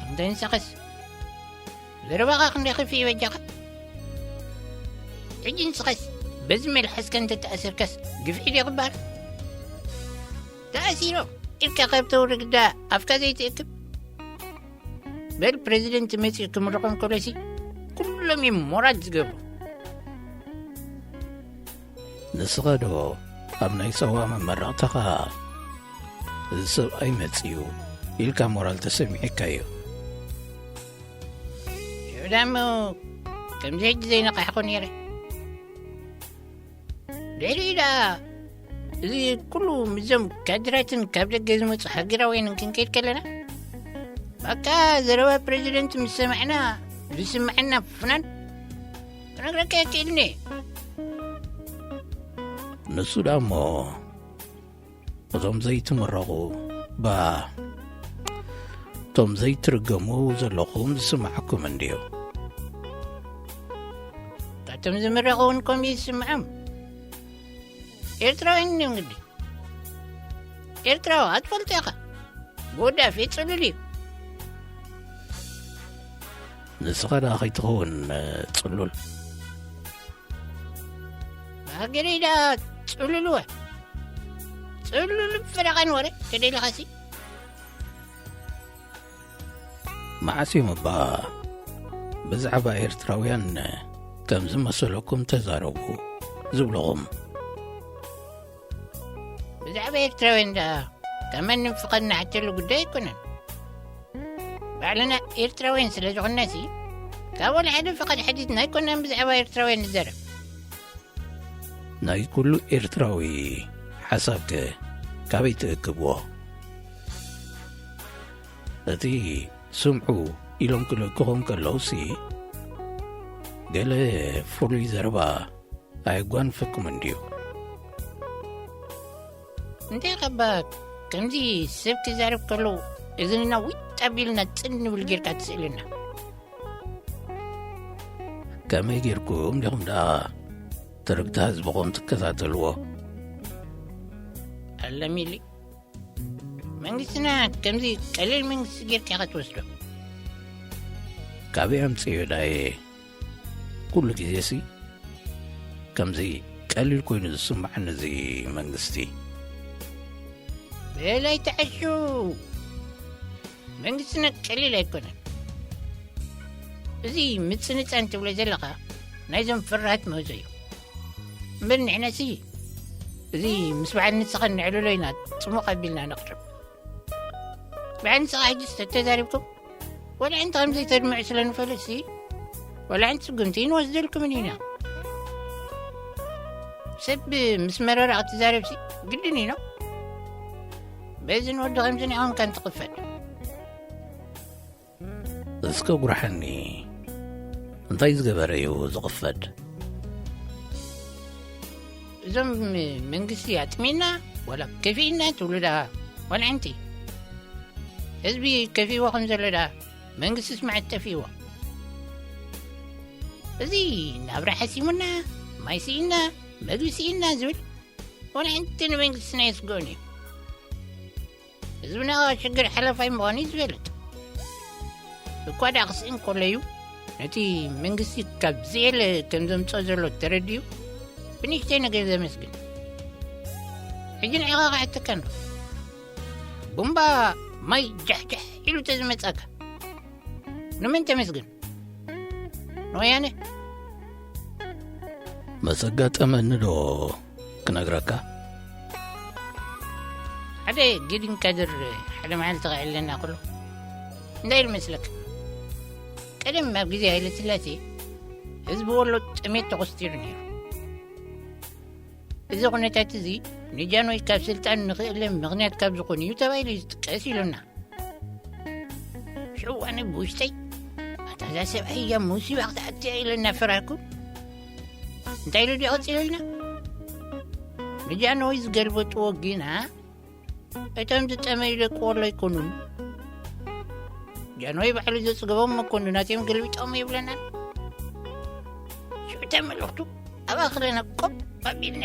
እንተ ንስኻስ ዘረባኻ ክንደይ ከፊ ይበጃኻ? ሕጂ ንስኻስ በዚ መልሓስካ እንተ ተኣሰርካስ ግፍዒ ድዩ ክበሃል? ተኣሲሩ ኢልካ ካብ ተውሪ ግዳ ኣፍካ ዘይትእክብ? በል ፕረዚደንት መጺኡ ክምርቖም ከሎሲ ኩሎም እዮም ሞራል ዝገብሩ። ንስኻ ዶ ኣብ ናይ ሳዋ መመረቕታኻ እዚ ሰብኣይ መጺኡ ኢልካ ሞራል ተሰሚዕካዮ? ሽዑ ደኣ እሞ ከምዚ ሕጂ ዘይነቓሕኩ ነይረ። ድሕሪኡ ደኣ እዚ ኩሉ ምስዞም ካድራትን ካብ ደገ ዝመጹ ሃገራውያንን ክንከይድ ከለና፣ በቃ ዘረባ ፕረዚደንት ምስ ሰማዕና ዝስምዓና ፍናን ክነግረካ ኣይክእልን እየ። ንሱ ደኣ እሞ እቶም ዘይትምረቑ፣ ባ፣ እቶም ዘይትርገሙ ዘለኹም ዝስምዓኩም እንድዩ። እቶም ዝምረቑ እውን ከምኡ ይስምዖም። ኤርትራውያን እዮም ግዲ። ኤርትራዊ ኣትፈልጦ ኢኻ። ብወዲ ኣፍ ጽሉል እዩ። ንስኻ ደኣ ከይትኸውን ጽሉል። ሃገረይ ደኣ ጽሉል ወ-፣ ጽሉል ፈረቓን ወረ ተደሊኻሲ። መዓስ እዮም እባ ብዛዕባ ኤርትራውያን ከም ዝመሰለኩም ተዛረቡ ዝብልኹም? ብዛዕባ ኤርትራውያን ደኣ ካብ ማንም ፍቓድ ንሓተሉ ጉዳይ ኣይኮነን። ባዕልና ኤርትራውያን ስለ ዝኾንናሲ፣ ካብ ወላ ሓደ ፍቓድ ሓቲትና ኣይኮናን ብዛዕባ ኤርትራውያን ንዛረብ። ናይ ኩሉ ኤርትራዊ ሓሳብከ ካበይ ትእክብዎ? እቲ ስምዑ ኢሎም ክልእክኹም ከለውሲ፣ ገለ ፍሉይ ዘረባ ኣየጓንፈኩም እንድዩ። እንታይ ከባ ከምዚ ሰብ ክዛረብ ከሎ እዝንና ዊጥ ኣቢልና ጽን ንብል ጌርካ ትስእልና። ከመይ ጌርኩም ዲኹም ደኣ ትርግታ ህዝብኹም ትከታተልዎ? ኣለሚሊ፣ መንግስትና ከምዚ ቀሊል መንግስቲ ጌርካ ኢኻ ትወስዶ። ካበይ ኣምጽእዮ ዳየ? ኩሉ ግዜሲ ከምዚ ቀሊል ኮይኑ ዝስምዓኒ እዚ መንግስቲ። በላይ ተዓሹ፣ መንግስትና ቀሊል ኣይኮነን። እዚ ምጽንጻን ትብሎ ዘለኻ ናይዞም ፍርሃት ምህዞ እዩ። እምበር ንሕናሲ እዚ ምስ በዓል ንስኻ ነዕልሎ ኢና ጽሙቕ ኣቢልና ነቕርብ። በዓል ንስኻ ሕጅስ ተተዛሪብኩም ወላ ሓንቲ ከም ዘይተድምዑ ስለ ንፈልጥሲ፣ ወላ ሓንቲ ስጉምቲ ንወስደልኩምን ኢና። ሰብ ምስ መረራ ክትዛረብሲ ግድን እዩ። በዚ ንወዲ ከምዚ ንዕኹም ከን ትኽፈል። እስከ ጉርሓኒ፣ እንታይ ዝገበረ እዩ ዝኽፈድ? እዞም መንግስቲ ኣጥሚና ወላ ከፊእና ትብሉ ደኣ፣ ዋላ ሓንቲ ህዝቢ ከፊእዎ ከም ዘሎ ደኣ መንግስቲ ስማዕት ጠፊእዎ። እዚ ናብራ ሓሲሙና፣ ማይ ስኢና፣ መግቢ ስኢና ዝብል ዋላ ሓንቲ ንመንግስትና የስግኦን እዩ። ህዝብና ሽግር ሓላፋይ ምዃኑ እዩ ዝፈልጥ። እኳ ደኣ ክስእን ከሎ እዩ ነቲ መንግስቲ ካብ ዝየለ ከም ዘምጽኦ ዘሎ ተረዲኡ ብንእሽተይ ነገር ዘመስግን። ሕጂ ንዕኻ ክሓተካ እንዶ። ቡምባ ማይ ጃሕጃሕ ኢሉ ተዝመጻካ ንመን ተመስግን? ንወያነ? መስ ኣጋጠመኒ ዶ ክነግረካ? ሓደ ጌዲን ካድር ሓደ መዓልቲ ክዕለና ከሎ እንታይ ኢሉ መስለካ? ቀደም ኣብ ግዜ ሃይለ ስላሴ ህዝቢ ወሎ ጥሜት ተኾስቲሩ ነይሩ። እዚ ኩነታት እዚ ንጃንሆይ ካብ ስልጣን ንኽእለ ምኽንያት ካብ ዝኾኑ እዩ ተባሂሉ ይጥቀስ ኢሉና። ሽዑ ኣነ ብውሽጠይ፣ "ኣታ እዛ ሰብኣይ እያ ሙሲባ ክትኣትያ" ኢለ እናፈራርኩ፣ እንታይ ኢሉ ድዩ ቀጺሉልና? ንጃንሆይ ዝገልበጥዎ ግና፣ እቶም ዝጠመዩ ደቂ ወሎ ኣይኮኑን። ጃንሆይ ባዕሉ ዘጽገቦም መኮንናት እዮም ገልቢጦም ይብለና። ሽዑ ተመለኽቱ፣ ኣብ ኣኽርና ቆብ ኣቢልና።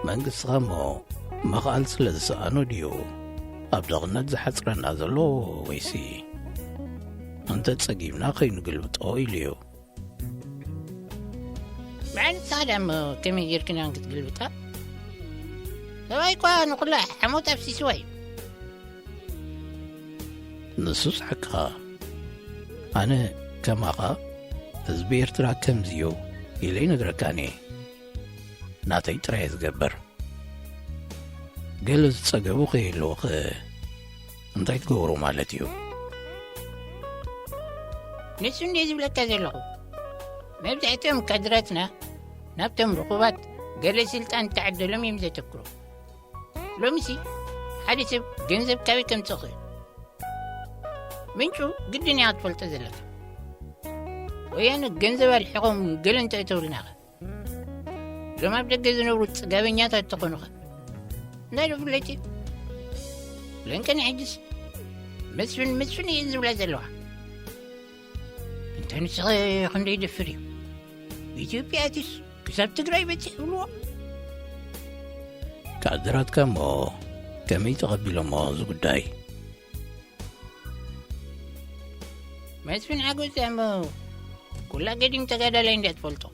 መንግስትኻ እሞ ምኽኣል ስለ ዝሰኣኖ ድዩ ኣብ ድኽነት ዝሓጽረና ዘሎ? ወይሲ እንተ ጸጊብና ከይንግልብጦ ኢሉ እዩ? ብዓይኒ ጻዕዳ እሞ ከመይ ጌርክና ክትግልብጣ? ሰብኣይ እኳ ንኹላ ሓሞት ኣፍሲስዋ እዩ። ንሱስ ሓቅኻ። ኣነ ከማኻ ህዝቢ ኤርትራ ከምዚዮ ኢለ ይነግረካን እየ። ናተይ ጥራይ ዝገብር። ገለ ዝጸገቡ ከይህልውኸ እንታይ ትገብሩ ማለት እዩ? ንሱ እንደ ዝብለካ ዘለኹ፣ መብዛሕትኦም ካድራትና ናብቶም ርኹባት ገለ ስልጣን ተዓደሎም እዮም ዘተኩሩ። ሎሚሲ ሓደ ሰብ ገንዘብ ካበይ ከምጽእ ይኽእል? ምንጩ ግድን እያ ክትፈልጦ ዘለካ። ወያነ ገንዘብ ኣልሒቖም ገለ እንተእተውልናኸ? እዞም ኣብ ደገ ዝነብሩ ጽጋበኛታት ተኾኑኸ? እንታይ ዶ ፍለጥ እዩ? ለንቀን ሕጅስ መስፍን መስፍን እየን ዝብላ ዘለዋ። እንተ ንስኸ ክንደይ ደፍር እዩ? ኢትዮጵያ ኣትዩስ ክሳብ ትግራይ በጺሕ ይብልዎ። ካድራትካ እሞ ከመይ ተቐቢሎሞ እዚ ጉዳይ? መስፍን ሓጎስ እሞ ኩላ ገዲም ተጋዳላይ እንድያ ትፈልጦ።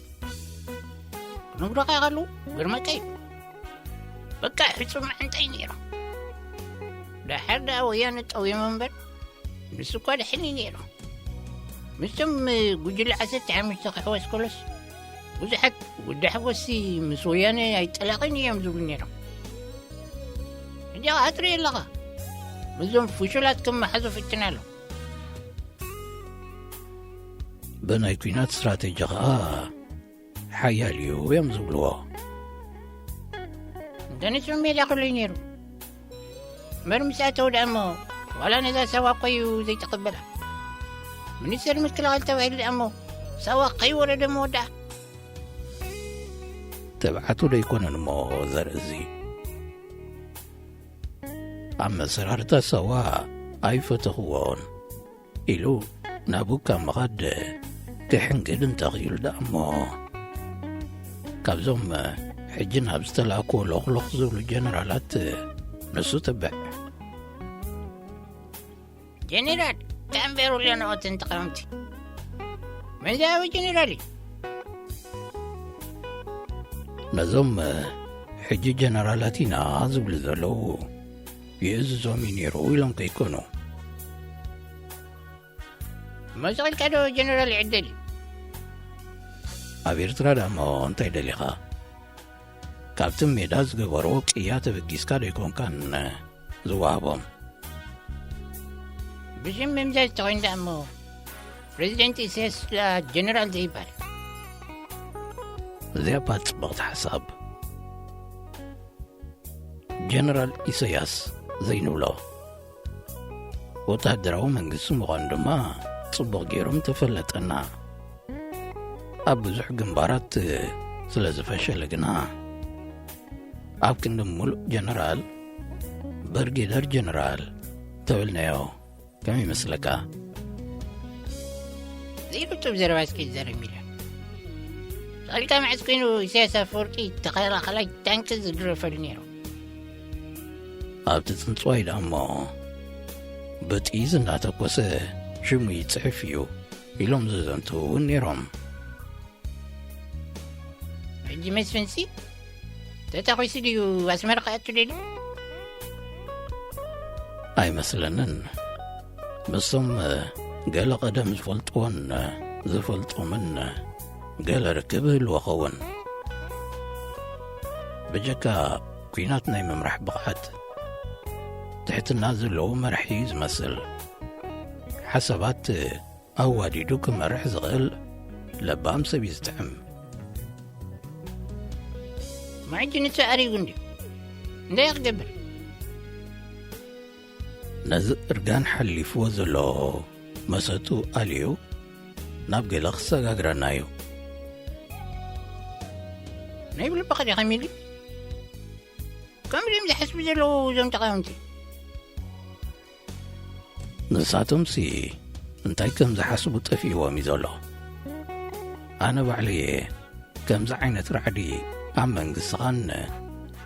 ክነግሮኻ ከሉ ግርመቀይ በቃ ሕጹብ መዓንጣይ ነይሩ። ደሓር ደኣ ወያነ ጠውዮሞ እምበር ንሱ እኳ ደሕን እዩ ነይሩ። ምስቶም ጉጅለ ዓሰርተ ሓሙሽተ ክሕወስ ከሎስ ብዙሓት ወዲ ሓጎስሲ ምስ ወያነ ኣይጠላቕን እዮም ዝብሉ ነይሮም። ሕጂ ኸዓ ትርኢ ኣለኻ ምስዞም ፍሹላት ክመሓዙ ፍትን ኣሎ። ብናይ ኲናት ስትራተጂ ኸዓ ሓያል እዩ እዮም ዝብልዎ። እንተ ንሱ ሜዳ ከሎ እዩ ነይሩ። እምበር ምስ ኣተው ደኣ እሞ ዋላ ነዛ ሳዋ እኮ እዩ ዘይተቐበላ። ሚኒስተር ምክልኻል ተባሂሉ ደኣ እሞ ሳዋ ከይወረደ መወዳኣ። ተብዓቱ ዶ ኣይኮነን እሞ ዘርእዚ? ኣመሰራርታ ሳዋ ኣይፈተኽዎን ኢሉ ናብኡ ካብ ምኻድ ክሕንግድ እንተኽኢሉ ደኣ እሞ፣ ካብዞም ሕጂ ናብ ዝተላእክዎ ሎኽሎኽ ዝብሉ ጀነራላት ንሱ ተብዕ። ጀነራል፣ ተኣንበሩ ኣለንኦትን ተቓወምቲ። መንዛዊ ጀነራል እዩ። ነዞም ሕጂ ጀነራላት ኢና ዝብሉ ዘለዉ ይእዝዞም እዩ ነይሩ ኢሎም ከይኮኑ። መሰቕልካ ዶ ጀነራል ይዕደል እዩ? ኣብ ኤርትራ ደኣ እሞ እንታይ ደሊኻ? ካብቲ ሜዳ ዝገበርዎ ቅያ ተበጊስካ ዶ ኣይኮንካን ዝወሃቦም? ብሽም ምምዛዝ ተኾይኑ ደኣ እሞ ፕሬዚደንት ኢሳያስ ደኣ ጀነራል ዘይበሃል። እዚኣ እባ ጽብቕቲ ሓሳብ። ጀነራል ኢሳያስ ዘይንብሎ ወተሃደራዊ መንግስቲ ምዃኑ ድማ ጽቡቕ ገይሩ ምተፈለጠና። ኣብ ብዙሕ ግንባራት ስለ ዝፈሸለ ግና፣ ኣብ ክንዲ ምሉእ ጀነራል፣ ብርጌደር ጀነራል ተበልናዮ። ከም ይመስለካ? ዘይርጡብ ዘረባ እስኪ ዘረብ ሚልዮን። ሻዕቢያ መዓስ ኮይኑ ኢሳያስ ኣፈወርቂ ተኸላኻላይ ታንኪ ዝድረፈሉ ነይሩ? ኣብቲ ጽንጽዋይ ደኣ እሞ ብጥይት እናተኮሰ ሽሙ ይጽሕፍ እዩ ኢሎም ዝዘንቱ እውን ነይሮም። ሕጂ መስፍንሲ ተታኺሱ ድዩ ኣስመራ ክኣቱ ደልዩ? ኣይመስለንን። ምስቶም ገለ ቀደም ዝፈልጥዎን ዝፈልጦምን ገለ ርክብ ህልዎ ኸውን። ብጀካ ኲናት ናይ ምምራሕ ብቕዓት፣ ትሕትና ዘለዎ መራሒ እዩ ዝመስል። ሓሳባት ኣዋዲዱ ክመርሕ ዝኽእል ለባም ሰብ እዩ ዝጥዕም። ማዕጂ ንተኣሪጉ እንድዩ። እንታይ ክገብር? ነዚ እርጋን ሓሊፍዎ ዘሎ መሰቱ ኣልዩ ናብ ገለ ክሰጋግረና እዩ። ናይ ብልብኻ ዲኻ ሚሊ? ከምኡ ድዮም ዝሓስቡ ዘለዉ እዞም ተቓወምቲ? ንሳቶምሲ እንታይ ከም ዝሓስቡ ጠፊእዎም እዩ ዘሎ። ኣነ ባዕለየ ከምዚ ዓይነት ራዕዲ ኣብ መንግስትኻን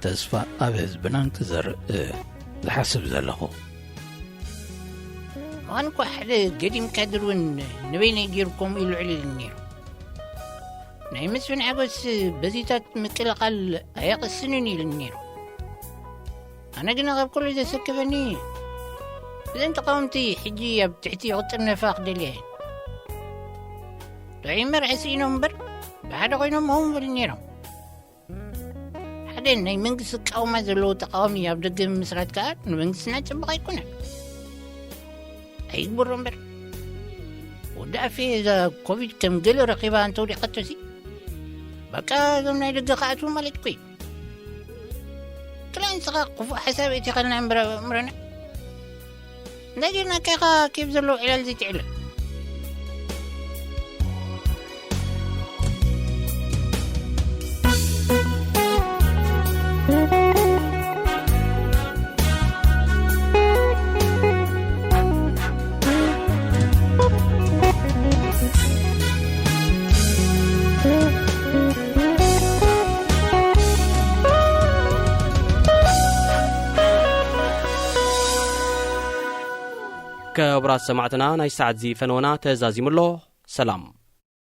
ተስፋ ኣብ ህዝብናን ክዘርእ ዝሓስብ ዘለኹ። ምዃን እኮ ሓደ ገዲም ካድር እውን ንበይነይ ገይሩ ከምኡ ኢሉ ዕልል ነይሩ። ናይ መስፍን ሓጎስ በዚታት ምቅልቓል ኣየቕስንን ኢሉ ነይሩ። ኣነ ግና ካብ ኩሉ ዘሰከፈኒ እዘን ተቃወምቲ ሕጂ ኣብ ትሕቲ ይቕጥር ነፋ ክደልያ እየን። ጥዑይ መርሒ ስኢኖም እምበር ብሓደ ኮይኖም ሆም በሉ ነይሮም። ሓደ ናይ መንግስቲ ቃውማ ዘለዎ ተቃዋሚ ኣብ ደገ ምስራት ከኣ ንመንግስትና ጽቡቕ ኣይኮነን። ኣይግበሮ እምበር። ወዲ ኣፌ እዛ ኮቪድ ከም ገለ ረኺባ እንተወዲቐቶሲ በቃ እዞም ናይ ደገ ክኣትዉ ማለት እኮ እዩ። ጥራይ ንስኻ ክፉእ ሓሳብ እቲኻልና እምበር ኣብ ኣእምሮና። እንታይ ጌርናካ ኢኻ ኬፍ ዘለዎ ዕላል ዘይትዕልል? ክቡራት ሰማዕትና፣ ናይ ሰዓት እዚ ፈነወና ተዛዚሙ ኣሎ። ሰላም።